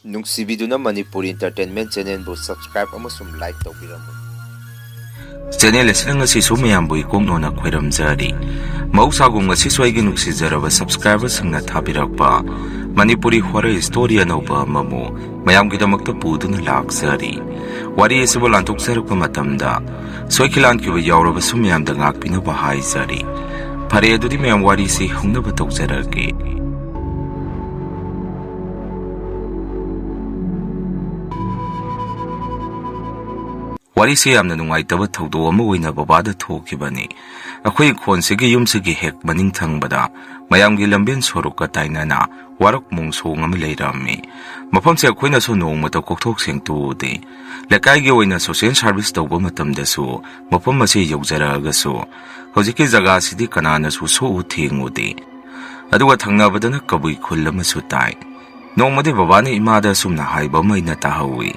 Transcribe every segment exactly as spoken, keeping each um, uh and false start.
ꯅꯨꯡꯁꯤꯕꯤꯗꯨꯅ Manipuri Entertainment Channelꯕꯨ subscribe ꯑꯃꯁꯨꯡ like ꯇꯧꯕꯤꯔꯝꯃꯨ꯫ Channel ꯑꯁꯤꯅ ꯉꯁꯤꯁꯨ ꯃꯌꯥꯝꯕꯨ ꯏꯀꯣꯛꯅꯣꯅ ꯈꯣꯏꯔꯝꯖꯔꯤ꯫ ꯃꯍꯧꯁꯥꯒꯨꯝ ꯉꯁꯤꯁꯨ ꯑꯩꯒꯤ ꯅꯨꯡꯁꯤꯖꯔꯕ subscriberꯁꯤꯡꯅ ꯊꯥꯕꯤꯔꯛꯄ ꯃꯅꯤꯄꯨꯔꯤ horror story ꯑꯅꯧꯕ ꯑꯃꯃꯨꯛ ꯃꯌꯥꯝꯒꯤꯗꯃꯛꯇ ꯄꯨꯗꯨꯅ ꯂꯥꯛꯆꯔꯤ꯫ ꯋꯥꯔꯤ ꯑꯁꯤꯕꯨ ꯂꯥꯟꯊꯣꯛꯆꯔꯛꯄ ꯃꯇꯝꯗ ꯁꯣꯏꯈꯤ ꯂꯥꯟꯈꯤꯕ ꯌꯥꯎꯔꯕꯁꯨ ꯃꯌꯥꯝꯗ ꯉꯥꯛꯄꯤꯅꯕ ꯍꯥꯏꯖꯔꯤ꯫ ꯐꯔꯦ, ꯑꯗꯨꯗꯤ ꯃꯌꯥꯝ ꯋꯥꯔꯤꯁꯤ ꯍꯧꯅꯕ ꯇꯧꯖꯔꯒꯦ꯫ ꯋꯥꯔꯤꯁꯤ ꯌꯥꯝꯅ ꯅꯨꯡꯉꯥꯏꯇꯕ ꯊꯧꯗꯣꯛ ꯑꯃ ꯑꯣꯏꯅ ꯕꯕꯥꯗ ꯊꯣꯛꯈꯤꯕꯅꯤ꯫ ꯑꯩꯈꯣꯏ ꯏꯪꯈꯣꯜꯁꯤꯒꯤ ꯌꯨꯝꯁꯤꯒꯤ ꯍꯦꯛ ꯃꯅꯤꯡ ꯊꯪꯕꯗ ꯃꯌꯥꯝꯒꯤ ꯂꯝꯕꯦꯟ ꯁꯣꯔꯣꯛꯀ ꯇꯥꯏꯅꯅ ꯋꯥꯔꯛ ꯃꯣꯡꯁꯣꯡ ꯑꯃ ꯂꯩꯔꯝꯃꯤ꯫ ꯃꯐꯝꯁꯦ ꯑꯩꯈꯣꯏꯅꯁꯨ ꯅꯣꯡꯃꯇ ꯀꯣꯛꯊꯣꯛ ꯁꯦꯡꯇꯣꯛꯎꯗꯦ꯫ ꯂꯩꯀꯥꯏꯒꯤ ꯑꯣꯏꯅ social service ꯇꯧꯕ ꯃꯇꯝꯗꯁꯨ ꯃꯐꯝ ꯑꯁꯤ ꯌꯧꯖꯔꯛꯑꯒꯁꯨ ꯍꯧꯖꯤꯛꯀꯤ ꯖꯒꯥꯁꯤꯗꯤ ꯀꯅꯥꯅꯁꯨ ꯁꯣꯛꯎ ꯊꯦꯡꯉꯨꯗꯦ꯫ ꯑꯗꯨꯒ ꯊꯪꯅꯕꯗꯅ ꯀꯕꯨꯏ ꯈꯨꯜ ꯑꯃꯁꯨ ꯇꯥꯏ꯫ ꯅꯣꯡꯃꯗꯤ ꯕꯕꯥꯅ ꯏꯃꯥꯗ ꯑꯁꯨꯝꯅ ꯍꯥꯏꯕ ꯑꯃ ꯑꯩꯅ ꯇꯥꯍꯧꯏ,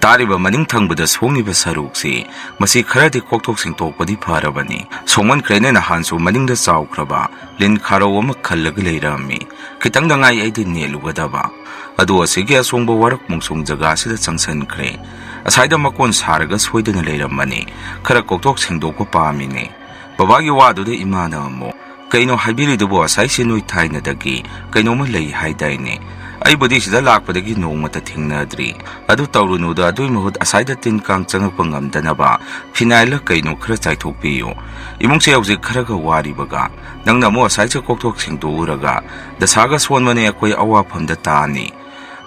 "ꯇꯥꯔꯤꯕ ꯃꯅꯤꯡ ꯊꯪꯕꯗ ꯁꯣꯡꯉꯤꯕ ꯁꯔꯨꯛꯁꯤ, ꯃꯁꯤ ꯈꯔꯗꯤ ꯀꯣꯛꯊꯣꯛ ꯁꯦꯡꯇꯣꯛꯄꯗꯤ ꯐꯔꯕꯅꯤ꯫ ꯁꯣꯡꯃꯟꯈ꯭ꯔꯦꯅꯦ, ꯅꯍꯥꯟꯁꯨ ꯃꯅꯤꯡꯗ ꯆꯥꯎꯈ꯭ꯔꯕ ꯂꯤꯟ ꯈꯥꯔꯧ ꯑꯃ ꯈꯜꯂꯒ ꯂꯩꯔꯝꯃꯤ꯫ ꯈꯤꯇꯪꯗ ꯉꯥꯏ ꯑꯩꯗꯤ ꯅꯦꯠꯂꯨꯒꯗꯕ꯫ ꯑꯗꯨ ꯑꯁꯤꯒꯤ ꯑꯁꯣꯡꯕ ꯋꯥꯔꯛ ꯃꯣꯡꯁꯣꯡ ꯖꯒꯥꯁꯤꯗ ꯆꯪꯁꯟꯈ꯭ꯔꯦ꯫ ꯑꯁꯥꯏꯗ ꯃꯀꯣꯟ ꯁꯥꯔꯒ ꯁꯣꯏꯗꯅ ꯂꯩꯔꯝꯃꯅꯤ꯫ ꯈꯔ ꯀꯣꯛꯊꯣꯛ ꯁꯦꯡꯗꯣꯛꯄ ꯄꯥꯝꯃꯤꯅꯦ꯫" ꯕꯕꯥꯒꯤ ꯋꯥꯗꯨꯗ ꯏꯃꯥꯅ ꯑꯃꯨꯛ, "ꯀꯩꯅꯣ ꯍꯥꯏꯕꯤꯔꯤꯗꯨꯕꯨ? ꯑꯁꯥꯏꯁꯤ ꯅꯣꯏ ꯊꯥꯏꯅꯗꯒꯤ ꯀꯩꯅꯣꯝꯃ ꯂꯩ ꯍꯥꯏꯗꯥꯏꯅꯦ? ꯑꯩꯕꯨꯗꯤ ꯁꯤꯗ ꯂꯥꯛꯄꯗꯒꯤ ꯅꯣꯡꯃꯇ ꯊꯦꯡꯅꯗ꯭ꯔꯤ꯫ ꯑꯗꯨ ꯇꯧꯔꯨꯅꯨꯗ, ꯑꯗꯨꯏ ꯃꯍꯨꯠ ꯑꯁꯥꯏꯗ ꯇꯤꯟ ꯀꯥꯡ ꯆꯪꯉꯛꯄ ꯉꯝꯗꯅꯕ ꯐꯤꯅꯥꯏꯜꯂ ꯀꯩꯅꯣ ꯈꯔ ꯆꯥꯏꯊꯣꯛꯄꯤꯌꯨ꯫ ꯏꯃꯨꯡꯁꯦ ꯍꯧꯖꯤꯛ ꯈꯔꯒ ꯋꯥꯔꯤꯕꯒ ꯅꯪꯅ ꯑꯃꯨꯛ ꯑꯁꯥꯏꯁꯦ ꯀꯣꯛꯊꯣꯛ ꯁꯦꯡꯗꯣꯛꯎꯔꯒ ꯗꯁꯥꯒ ꯁꯣꯟꯕꯅꯦ, ꯑꯩꯈꯣꯏ ꯑꯋꯥꯐꯝꯗ ꯇꯥꯅꯤ꯫"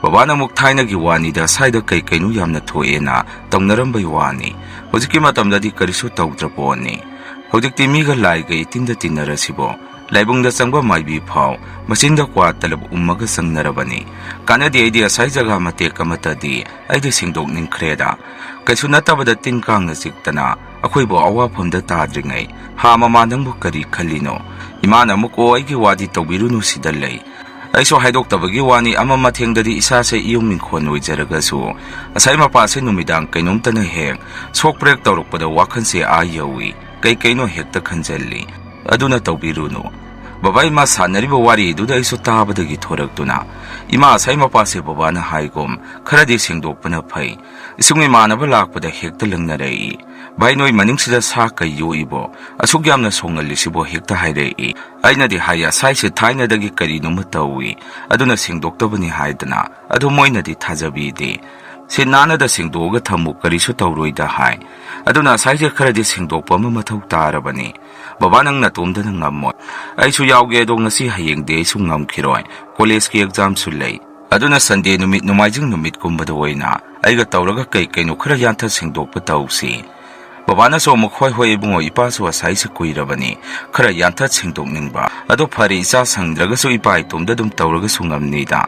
ꯕꯕꯥꯅ ꯑꯃꯨꯛ, "ꯊꯥꯏꯅꯒꯤ ꯋꯥꯅꯤꯗ, ꯁ꯭ꯋꯥꯏꯗ ꯀꯩ ꯀꯩꯅꯣ ꯌꯥꯝꯅ ꯊꯣꯛꯑꯦꯅ ꯇꯧꯅꯔꯝꯕꯩ ꯋꯥꯅꯤ꯫ ꯍꯧꯖꯤꯛꯀꯤ ꯃꯇꯝꯗꯗꯤ ꯀꯔꯤꯁꯨ ꯇꯧꯗ꯭ꯔ ꯄꯣꯠꯅꯤ꯫ ꯍꯧꯖꯤꯛꯇꯤ ꯃꯤꯒ ꯂꯥꯏꯒ ꯏꯇꯤꯟꯗ ꯇꯤꯟꯅꯔꯁꯤꯕꯣ? ꯂꯥꯏꯕꯨꯡꯗ ꯆꯪꯕ ꯃꯥꯏꯕꯤ ꯐꯥꯎ ꯃꯆꯤꯟꯗ ꯀ꯭ꯋꯥ ꯇꯂꯕ ꯎꯝꯃꯒ ꯆꯪꯅꯔꯕꯅꯤ꯫ ꯀꯥꯟꯅꯗꯦ, ꯑꯩꯗꯤ ꯑꯁꯥꯏ ꯖꯒꯥ ꯃꯇꯦꯛ ꯑꯃꯠꯇꯗꯤ ꯑꯩꯗꯤ ꯁꯦꯡꯗꯣꯛꯅꯤꯡꯈ꯭ꯔꯦꯗ꯫ ꯀꯩꯁꯨ ꯅꯠꯇꯕꯗ ꯇꯤꯟ ꯀꯥꯡꯅ ꯆꯤꯛꯇꯅ ꯑꯩꯈꯣꯏꯕꯨ ꯑꯋꯥꯐꯝꯗ ꯇꯥꯗ꯭ꯔꯤꯉꯩ꯫ ꯍꯥ ꯃꯃꯥ, ꯅꯪꯕꯨ ꯀꯔꯤ ꯈꯜꯂꯤꯅꯣ?" ꯏꯃꯥꯅ ꯑꯃꯨꯛ, "ꯑꯣ, ꯑꯩꯒꯤ ꯋꯥꯗꯤ ꯇꯧꯕꯤꯔꯨꯅꯨ, ꯁꯤꯗ ꯂꯩ꯫ ꯑꯩꯁꯨ ꯍꯥꯏꯗꯣꯛꯇꯕꯒꯤ ꯋꯥꯅꯤ, ꯑꯃ ꯃꯊꯦꯡꯗꯗꯤ ꯏꯁꯥꯁꯦ ꯏꯌꯨꯝ ꯏꯪꯈꯣꯜ ꯑꯣꯏꯖꯔꯒꯁꯨ ꯑꯁꯥꯏ ꯃꯄꯥꯁꯦ ꯅꯨꯃꯤꯗꯥꯡ ꯀꯩꯅꯣꯝꯇꯅ ꯍꯦꯛ ꯁꯣꯛ ꯄ꯭ꯔꯦꯛ ꯇꯧꯔꯛꯄꯗ ꯋꯥꯈꯜꯁꯦ ꯑꯥ ꯌꯧꯏ꯫ ꯀꯩ ꯀꯩꯅꯣ ꯍꯦꯛꯇ ꯈꯟꯖꯜꯂꯤ꯫ ꯑꯗꯨꯅ ꯇꯧꯕꯤꯔꯨꯅꯨ꯫ ꯕꯕꯥ ꯏꯃꯥ ꯁꯥꯟꯅꯔꯤꯕ ꯋꯥꯔꯤꯗꯨꯗ ꯑꯩꯁꯨ ꯇꯥꯕꯗꯒꯤ ꯊꯣꯔꯛꯇꯨꯅ, "ꯏꯃꯥ, ꯑꯁꯥꯏ ꯃꯄꯥꯁꯦ ꯕꯕꯥꯅ ꯍꯥꯏꯒꯨꯝ ꯈꯔꯗꯤ ꯁꯦꯡꯗꯣꯛꯄꯅ ꯐꯩ꯫ ꯏꯁꯨꯡ ꯏꯃꯥꯟꯅꯕ ꯂꯥꯛꯄꯗ ꯍꯦꯛꯇ ꯂꯪꯅꯔꯛꯏ꯫ ꯚꯥꯏ, ꯅꯣꯏ ꯃꯅꯤꯡꯁꯤꯗ ꯁꯥ ꯀꯩ ꯌꯣꯛꯏꯕꯣ? ꯑꯁꯨꯛ ꯌꯥꯝꯅ ꯁꯣꯡꯍꯜꯂꯤꯁꯤꯕꯣ?" ꯍꯦꯛꯇ ꯍꯥꯏꯔꯛꯏ꯫ ꯑꯩꯅꯗꯤ ꯍꯥꯏ, "ꯑꯁꯥꯏꯁꯦ ꯊꯥꯏꯅꯗꯒꯤ ꯀꯔꯤꯅꯣꯃ ꯇꯧꯏ, ꯑꯗꯨꯅ ꯁꯦꯡꯗꯣꯛꯇꯕꯅꯤ" ꯍꯥꯏꯗꯅ꯫ ꯑꯗꯨ ꯃꯣꯏꯅꯗꯤ ꯊꯥꯖꯕꯤꯗꯦ꯫ "ꯁꯤ ꯅꯥꯟꯅꯗ ꯁꯦꯡꯗꯣꯛꯑꯒ ꯊꯝꯃꯨ, ꯀꯔꯤꯁꯨ ꯇꯧꯔꯣꯏꯗ" ꯍꯥꯏ꯫ ꯑꯗꯨꯅ ꯑꯁꯥꯏꯁꯦ ꯈꯔꯗꯤ ꯁꯦꯡꯗꯣꯛꯄ ꯑꯃ ꯃꯊꯧ ꯇꯥꯔꯕꯅꯤ꯫ "ꯕꯕꯥ, ꯅꯪ ꯅꯇꯣꯝꯗꯅ ꯉꯝꯃꯣꯏ꯫ ꯑꯩꯁꯨ ꯌꯥꯎꯒꯦ, ꯑꯗꯣ ꯉꯁꯤ ꯍꯌꯦꯡꯗꯤ ꯑꯩꯁꯨ ꯉꯝꯈꯤꯔꯣꯏ꯫ ꯀꯣꯂꯦꯖꯀꯤ ꯑꯦꯛꯖꯥꯝꯁꯨ ꯂꯩ꯫ ꯑꯗꯨꯅ ꯁꯟꯗꯦ ꯅꯨꯃꯤꯠ, ꯅꯣꯡꯃꯥꯏꯖꯤꯡ ꯅꯨꯃꯤꯠꯀꯨꯝꯕꯗ ꯑꯣꯏꯅ ꯑꯩꯒ ꯇꯧꯔꯒ ꯀꯩ ꯀꯩꯅꯣ ꯈꯔ ꯌꯥꯟꯊ ꯁꯦꯡꯗꯣꯛꯄ ꯇꯧꯁꯤ꯫ ꯕꯕꯥꯅꯁꯨ ꯑꯃꯨꯛ, "ꯍꯣꯏ, ꯍꯣꯏ, ꯏꯕꯨꯡꯉꯣ, ꯏꯄꯥꯁꯨ ꯑꯁꯥꯏꯁꯦ ꯀꯨꯏꯔꯕꯅꯤ, ꯈꯔ ꯌꯥꯟꯊꯠ ꯁꯦꯡꯗꯣꯛꯅꯤꯡꯕ꯫ ꯑꯗꯣ ꯐꯔꯦ, ꯏꯆꯥ ꯁꯪꯗ꯭ꯔꯒꯁꯨ ꯏꯄꯥ ꯏꯇꯣꯝꯗ ꯑꯗꯨꯝ ꯇꯧꯔꯒꯁꯨ ꯉꯝꯅꯤꯗ"꯫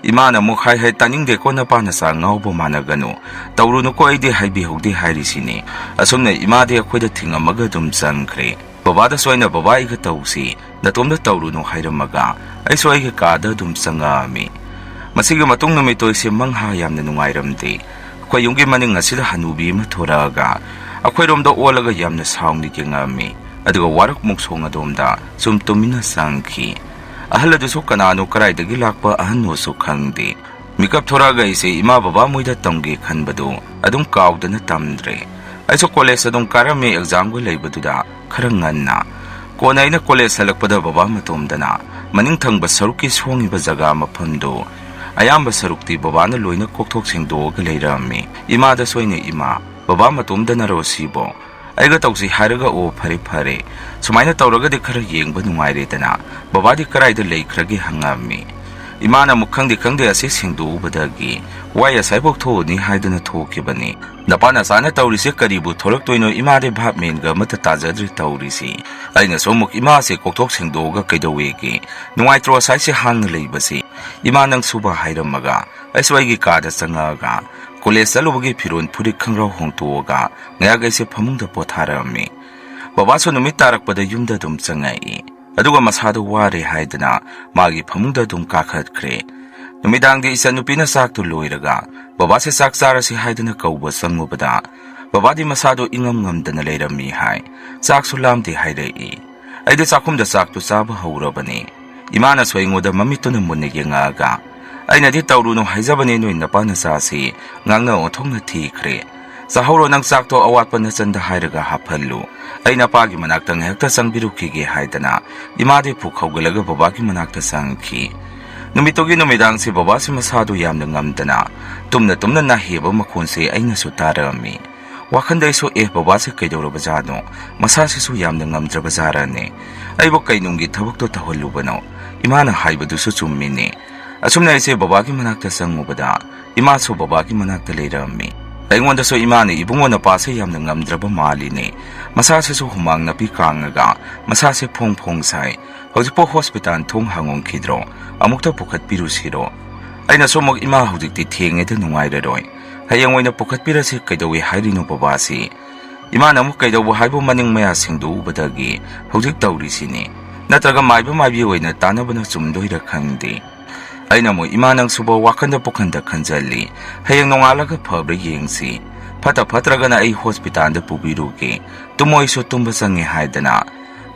ꯏꯃꯥꯅ ꯑꯃꯨꯛ ꯍꯥꯏ ꯍꯥꯏ, "ꯇꯥꯅꯤꯡꯗꯦꯀꯣ, ꯅꯄꯥ ꯅꯆꯥ ꯉꯥꯎꯕ ꯃꯥꯟꯅꯒꯅꯨ꯫ ꯇꯧꯔꯨꯅꯨꯀꯣ, ꯑꯩꯗꯤ ꯍꯥꯏꯕꯤꯍꯧꯗꯦ ꯍꯥꯏꯔꯤꯁꯤꯅꯤ"꯫ ꯑꯁꯨꯝꯅ ꯏꯃꯥꯗꯤ ꯑꯩꯈꯣꯏꯗ ꯊꯤꯡꯉꯝꯃꯒ ꯑꯗꯨꯝ ꯆꯪꯈ꯭ꯔꯦ꯫ ꯕꯕꯥꯗꯁꯨ ꯑꯩꯅ, "ꯕꯕꯥ, ꯑꯩꯒ ꯇꯧꯁꯤ, ꯅꯇꯣꯝꯗ ꯇꯧꯔꯨꯅꯨ" ꯍꯥꯏꯔꯝꯃꯒ ꯑꯩꯁꯨ ꯑꯩꯒꯤ ꯀꯥꯗ ꯑꯗꯨꯝ ꯆꯪꯉꯛꯑꯝꯃꯤ꯫ ꯃꯁꯤꯒꯤ ꯃꯇꯨꯡ ꯅꯨꯃꯤꯠꯇꯣ ꯑꯩꯁꯦ ꯃꯪꯍꯥ ꯌꯥꯝꯅ ꯅꯨꯡꯉꯥꯏꯔꯝꯗꯦ꯫ ꯑꯩꯈꯣꯏ ꯌꯨꯝꯒꯤ ꯃꯅꯤꯡ ꯑꯁꯤꯗ ꯍꯅꯨꯕꯤ ꯑꯃ ꯊꯣꯔꯛꯑꯒ ꯑꯩꯈꯣꯏꯔꯣꯝꯗ ꯑꯣꯜꯂꯒ ꯌꯥꯝꯅ ꯁꯥꯎꯅ ꯌꯦꯡꯉꯛꯑꯝꯃꯤ꯫ ꯑꯗꯨꯒ ꯋꯥꯔꯛ ꯃꯣꯛꯁꯣꯡ ꯑꯗꯣꯝꯗ ꯁꯨꯝ ꯇꯨꯃꯤꯟꯅ ꯆꯪꯈꯤ꯫ ꯑꯍꯜ ꯑꯗꯨꯁꯨ ꯀꯅꯥꯅꯣ, ꯀꯗꯥꯏꯗꯒꯤ ꯂꯥꯛꯄ ꯑꯍꯟꯅꯣꯁꯨ ꯈꯪꯗꯦ꯫ ꯃꯤꯀꯞ ꯊꯣꯔꯛꯑꯒ ꯑꯩꯁꯦ ꯏꯃꯥ ꯕꯕꯥ ꯃꯣꯏꯗ ꯇꯝꯒꯦ ꯈꯟꯕꯗꯨ ꯑꯗꯨꯝ ꯀꯥꯎꯗꯅ ꯇꯝꯗ꯭ꯔꯦ꯫ ꯑꯩꯁꯨ ꯀꯣꯂꯦꯖ ꯑꯗꯨꯝ ꯀꯥꯔꯝꯃꯤ, ꯑꯦꯛꯖꯥꯝꯒ ꯂꯩꯕꯗꯨꯗ ꯈꯔ ꯉꯟꯅ꯫ ꯀꯣꯟꯅ ꯑꯩꯅ ꯀꯣꯂꯦꯖ ꯍꯜꯂꯛꯄꯗ ꯕꯕꯥ ꯃꯇꯣꯝꯗꯅ ꯃꯅꯤꯡ ꯊꯪꯕ ꯁꯔꯨꯛꯀꯤ ꯁꯣꯡꯉꯤꯕ ꯖꯒꯥ ꯃꯐꯝꯗꯨ ꯑꯌꯥꯝꯕ ꯁꯔꯨꯛꯇꯤ ꯕꯕꯥꯅ ꯂꯣꯏꯅ ꯀꯣꯛꯊꯣꯛ ꯁꯦꯡꯗꯣꯛꯑꯒ ꯂꯩꯔꯝꯃꯤ꯫ ꯏꯃꯥꯗꯁꯨ ꯑꯩꯅ, "ꯏꯃꯥ, ꯕꯕꯥ ꯃꯇꯣꯝꯗꯅꯔꯣ ꯁꯤꯕꯣ? ꯑꯩꯒ ꯇꯧꯁꯤ ꯍꯥꯏꯔꯒ, ꯑꯣ, ꯐꯔꯦ, ꯐꯔꯦ꯫ ꯁꯨꯃꯥꯏꯅ ꯇꯧꯔꯒꯗꯤ ꯈꯔ ꯌꯦꯡꯕ ꯅꯨꯡꯉꯥꯏꯔꯦꯗꯅ꯫ ꯕꯕꯥꯗꯤ ꯀꯗꯥꯏꯗ ꯂꯩꯈ꯭ꯔꯒꯦ?" ꯍꯪꯉꯛꯑꯝꯃꯤ꯫ ꯏꯃꯥꯅ ꯑꯃꯨꯛ, "ꯈꯪꯗꯦ, ꯈꯪꯗꯦ, ꯑꯁꯤ ꯁꯦꯡꯗꯣꯛꯎꯕꯗꯒꯤ ꯋꯥꯏ ꯑꯁꯥꯏꯐꯥꯎ ꯊꯣꯛꯎꯅꯤ ꯍꯥꯏꯗꯨꯅ ꯊꯣꯛꯈꯤꯕꯅꯤ꯫ ꯅꯄꯥ ꯅꯆꯥꯅ ꯇꯧꯔꯤꯁꯦ ꯀꯔꯤꯕꯨ ꯊꯣꯔꯛꯇꯣꯏꯅꯣ? ꯏꯃꯥꯗꯤ ꯚꯥꯞ ꯃꯦꯟꯒ ꯑꯃꯠꯇ ꯇꯥꯖꯗ꯭ꯔꯦ ꯇꯧꯔꯤꯁꯤ"꯫ ꯑꯩꯅꯁꯨ ꯑꯃꯨꯛ, "ꯏꯃꯥꯁꯦ ꯀꯣꯛꯊꯣꯛ ꯁꯦꯡꯗꯣꯛꯑꯒ ꯀꯩꯗꯧꯋꯦꯒꯦ? ꯅꯨꯡꯉꯥꯏꯇ꯭ꯔꯣ ꯑꯁꯥꯏꯁꯦ ꯍꯥꯡꯅ ꯂꯩꯕꯁꯤ?" ꯏꯃꯥ ꯅꯪꯁꯨꯕ ꯍꯥꯏꯔꯝꯃꯒ ꯑꯩꯁꯨ ꯑꯩꯒꯤ ꯀꯥꯗ ꯆꯪꯉꯛꯑꯒ ꯀꯣꯂꯦꯖ ꯆꯠꯂꯨꯕꯒꯤ ꯐꯤꯔꯣꯜ ꯐꯨꯔꯤꯠ ꯈꯪꯒ꯭ꯔꯥꯎ ꯍꯣꯡꯇꯣꯛꯑꯒ ꯉꯥꯏꯍꯥꯛ ꯑꯩꯁꯦ ꯐꯃꯨꯡꯗ ꯄꯣꯊꯥꯔꯛꯑꯝꯃꯤ꯫ ꯕꯕꯥꯁꯨ ꯅꯨꯃꯤꯠ ꯇꯥꯔꯛꯄꯗ ꯌꯨꯝꯗ ꯑꯗꯨꯝ ꯆꯪꯉꯛꯏ꯫ ꯑꯗꯨꯒ ꯃꯁꯥꯗꯣ ꯋꯥꯔꯦ ꯍꯥꯏꯗꯅ ꯃꯥꯒꯤ ꯐꯃꯨꯡꯗ ꯑꯗꯨꯝ ꯀꯥꯈꯠꯈ꯭ꯔꯦ꯫ ꯅꯨꯃꯤꯗꯥꯡꯗꯤ ꯏꯆꯟꯅꯨꯄꯤꯅ ꯆꯥꯛꯇꯨ ꯂꯣꯏꯔꯒ ꯕꯕꯥꯁꯦ ꯆꯥꯛ ꯆꯥꯔꯁꯤ ꯍꯥꯏꯗꯅ ꯀꯧꯕ ꯆꯪꯉꯨꯕꯗ ꯕꯕꯥꯗꯤ ꯃꯁꯥꯗꯣ ꯏꯉꯝ ꯉꯝꯗꯅ ꯂꯩꯔꯝꯃꯤ ꯍꯥꯏ꯫ ꯆꯥꯛꯁꯨ ꯂꯥꯝꯗꯦ ꯍꯥꯏꯔꯛꯏ꯫ ꯑꯩꯗꯤ ꯆꯥꯛꯈꯨꯝꯗ ꯆꯥꯛꯇꯨ ꯆꯥꯕ ꯍꯧꯔꯕꯅꯤ꯫ ꯏꯃꯥꯅꯁꯨ ꯑꯩꯉꯣꯟꯗ ꯃꯃꯤꯠꯇꯨꯅ ꯃꯨꯟꯅ ꯌꯦꯡꯉꯛꯑꯒ, "ꯑꯩꯅꯗꯤ ꯇꯧꯔꯨꯅꯨ ꯍꯥꯏꯖꯕꯅꯦ, ꯅꯣꯏ ꯅꯄꯥ ꯅꯆꯥꯁꯤ ꯉꯥꯡꯅ ꯑꯣꯟꯊꯣꯛꯅ ꯊꯤꯈ꯭ꯔꯦ꯫ ꯆꯥꯍꯧꯔꯣ, ꯅꯪ ꯆꯥꯛꯇꯣ ꯑꯋꯥꯠꯄ ꯅꯆꯟꯗ ꯍꯥꯏꯔꯒ ꯍꯥꯞꯍꯜꯂꯨ꯫ ꯑꯩ ꯅꯄꯥꯒꯤ ꯃꯅꯥꯛꯇ ꯉꯥꯏꯍꯥꯛꯇ ꯆꯪꯕꯤꯔꯨꯈꯤꯒꯦ" ꯍꯥꯏꯗꯅ ꯏꯃꯥꯗꯤ ꯄꯨꯛ ꯍꯧꯒꯠꯂꯒ ꯕꯕꯥꯒꯤ ꯃꯅꯥꯛꯇ ꯆꯪꯈꯤ꯫ ꯅꯨꯃꯤꯠꯇꯨꯒꯤ ꯅꯨꯃꯤꯗꯥꯡꯁꯤ ꯕꯕꯥꯁꯤ ꯃꯁꯥꯗꯨ ꯌꯥꯝꯅ ꯉꯝꯗꯅ ꯇꯨꯝꯅ ꯇꯨꯝꯅ ꯅꯥꯍꯦꯕ ꯃꯈꯣꯟꯁꯤ ꯑꯩꯅꯁꯨ ꯇꯥꯔꯛꯑꯝꯃꯤ꯫ ꯋꯥꯈꯜꯗ ꯑꯩꯁꯨ, "ꯑꯦ, ꯕꯕꯥꯁꯦ ꯀꯩꯗꯧꯔꯕꯖꯥꯠꯅꯣ? ꯃꯁꯥꯁꯤꯁꯨ ꯌꯥꯝꯅ ꯉꯝꯗ꯭ꯔꯕꯖꯥꯠꯔꯅꯦ? ꯑꯩꯕꯨ ꯀꯩ ꯅꯨꯡꯒꯤ ꯊꯕꯛꯇꯣ ꯇꯧꯍꯜꯂꯨꯕꯅꯣ? ꯏꯃꯥꯅ ꯍꯥꯏꯕꯗꯨꯁꯨ ꯆꯨꯝꯃꯤꯅꯦ"꯫ ꯑꯁꯨꯝꯅ ꯑꯩꯁꯦ ꯕꯕꯥꯒꯤ ꯃꯅꯥꯛꯇ ꯆꯪꯉꯨꯕꯗ ꯏꯃꯥꯁꯨ ꯕꯕꯥꯒꯤ ꯃꯅꯥꯛꯇ ꯂꯩꯔꯝꯃꯤ꯫ ꯑꯩꯉꯣꯟꯗꯁꯨ ꯏꯃꯥꯅ, "ꯏꯕꯨꯡꯉꯣ, ꯅꯄꯥꯁꯦ ꯌꯥꯝꯅ ꯉꯝꯗ꯭ꯔꯕ ꯃꯥꯜꯂꯤꯅꯦ꯫ ꯃꯁꯥꯁꯤꯁꯨ ꯍꯨꯃꯥꯡ ꯅꯥꯄꯤ ꯀꯥꯡꯉꯒ ꯃꯁꯥꯁꯦ ꯐꯣꯡ ꯐꯣꯡ ꯁꯥꯏ꯫ ꯍꯧꯖꯤꯛꯄꯨ ꯍꯣꯁꯄꯤꯇꯥꯜ ꯊꯣꯡ ꯍꯥꯡꯉꯝꯈꯤꯗ꯭ꯔꯣ? ꯑꯃꯨꯛꯇ ꯄꯨꯈꯠꯄꯤꯔꯨꯁꯤꯔꯣ?" ꯑꯩꯅꯁꯨ ꯑꯃꯨꯛ, "ꯏꯃꯥ, ꯍꯧꯖꯤꯛꯇꯤ ꯊꯦꯡꯉꯦꯗ, ꯅꯨꯡꯉꯥꯏꯔꯔꯣꯏ꯫ ꯍꯌꯦꯡ ꯑꯣꯏꯅ ꯄꯨꯈꯠꯄꯤꯔꯁꯤ, ꯀꯩꯗꯧꯏ ꯍꯥꯏꯔꯤꯅꯣ ꯕꯕꯥꯁꯤ?" ꯏꯃꯥꯅ ꯑꯃꯨꯛ, "ꯀꯩꯗꯧꯕ ꯍꯥꯏꯕꯨ, ꯃꯅꯤꯡ ꯃꯌꯥ ꯁꯦꯡꯗꯣꯛꯎꯕꯗꯒꯤ ꯍꯧꯖꯤꯛ ꯇꯧꯔꯤꯁꯤꯅꯤ꯫ ꯅꯠꯇ꯭ꯔꯒ ꯃꯥꯏꯕ ꯃꯥꯏꯕꯤ ꯑꯣꯏꯅ ꯇꯥꯟꯅꯕꯅ ꯆꯨꯝꯗꯣꯏꯔꯥ ꯈꯪꯗꯦ"꯫ ꯑꯩꯅ ꯑꯃꯨꯛ, "ꯏꯃꯥ, ꯅꯪꯁꯨꯕ ꯋꯥꯈꯟꯗ ꯄꯨꯈꯟꯗ ꯈꯟꯖꯜꯂꯤ꯫ ꯍꯌꯦꯡ ꯅꯣꯡꯉꯥꯜꯂꯒ ꯐꯕ꯭ꯔꯥ ꯌꯦꯡꯁꯤ꯫ ꯐꯠꯇ ꯐꯠꯇ꯭ꯔꯒꯅ ꯑꯩ ꯍꯣꯁꯄꯤꯇꯥꯜꯗ ꯄꯨꯕꯤꯔꯨꯒꯦ꯫ ꯇꯨꯝꯃꯣ, ꯑꯩꯁꯨ ꯇꯨꯝꯕ ꯆꯪꯉꯦ" ꯍꯥꯏꯗꯅ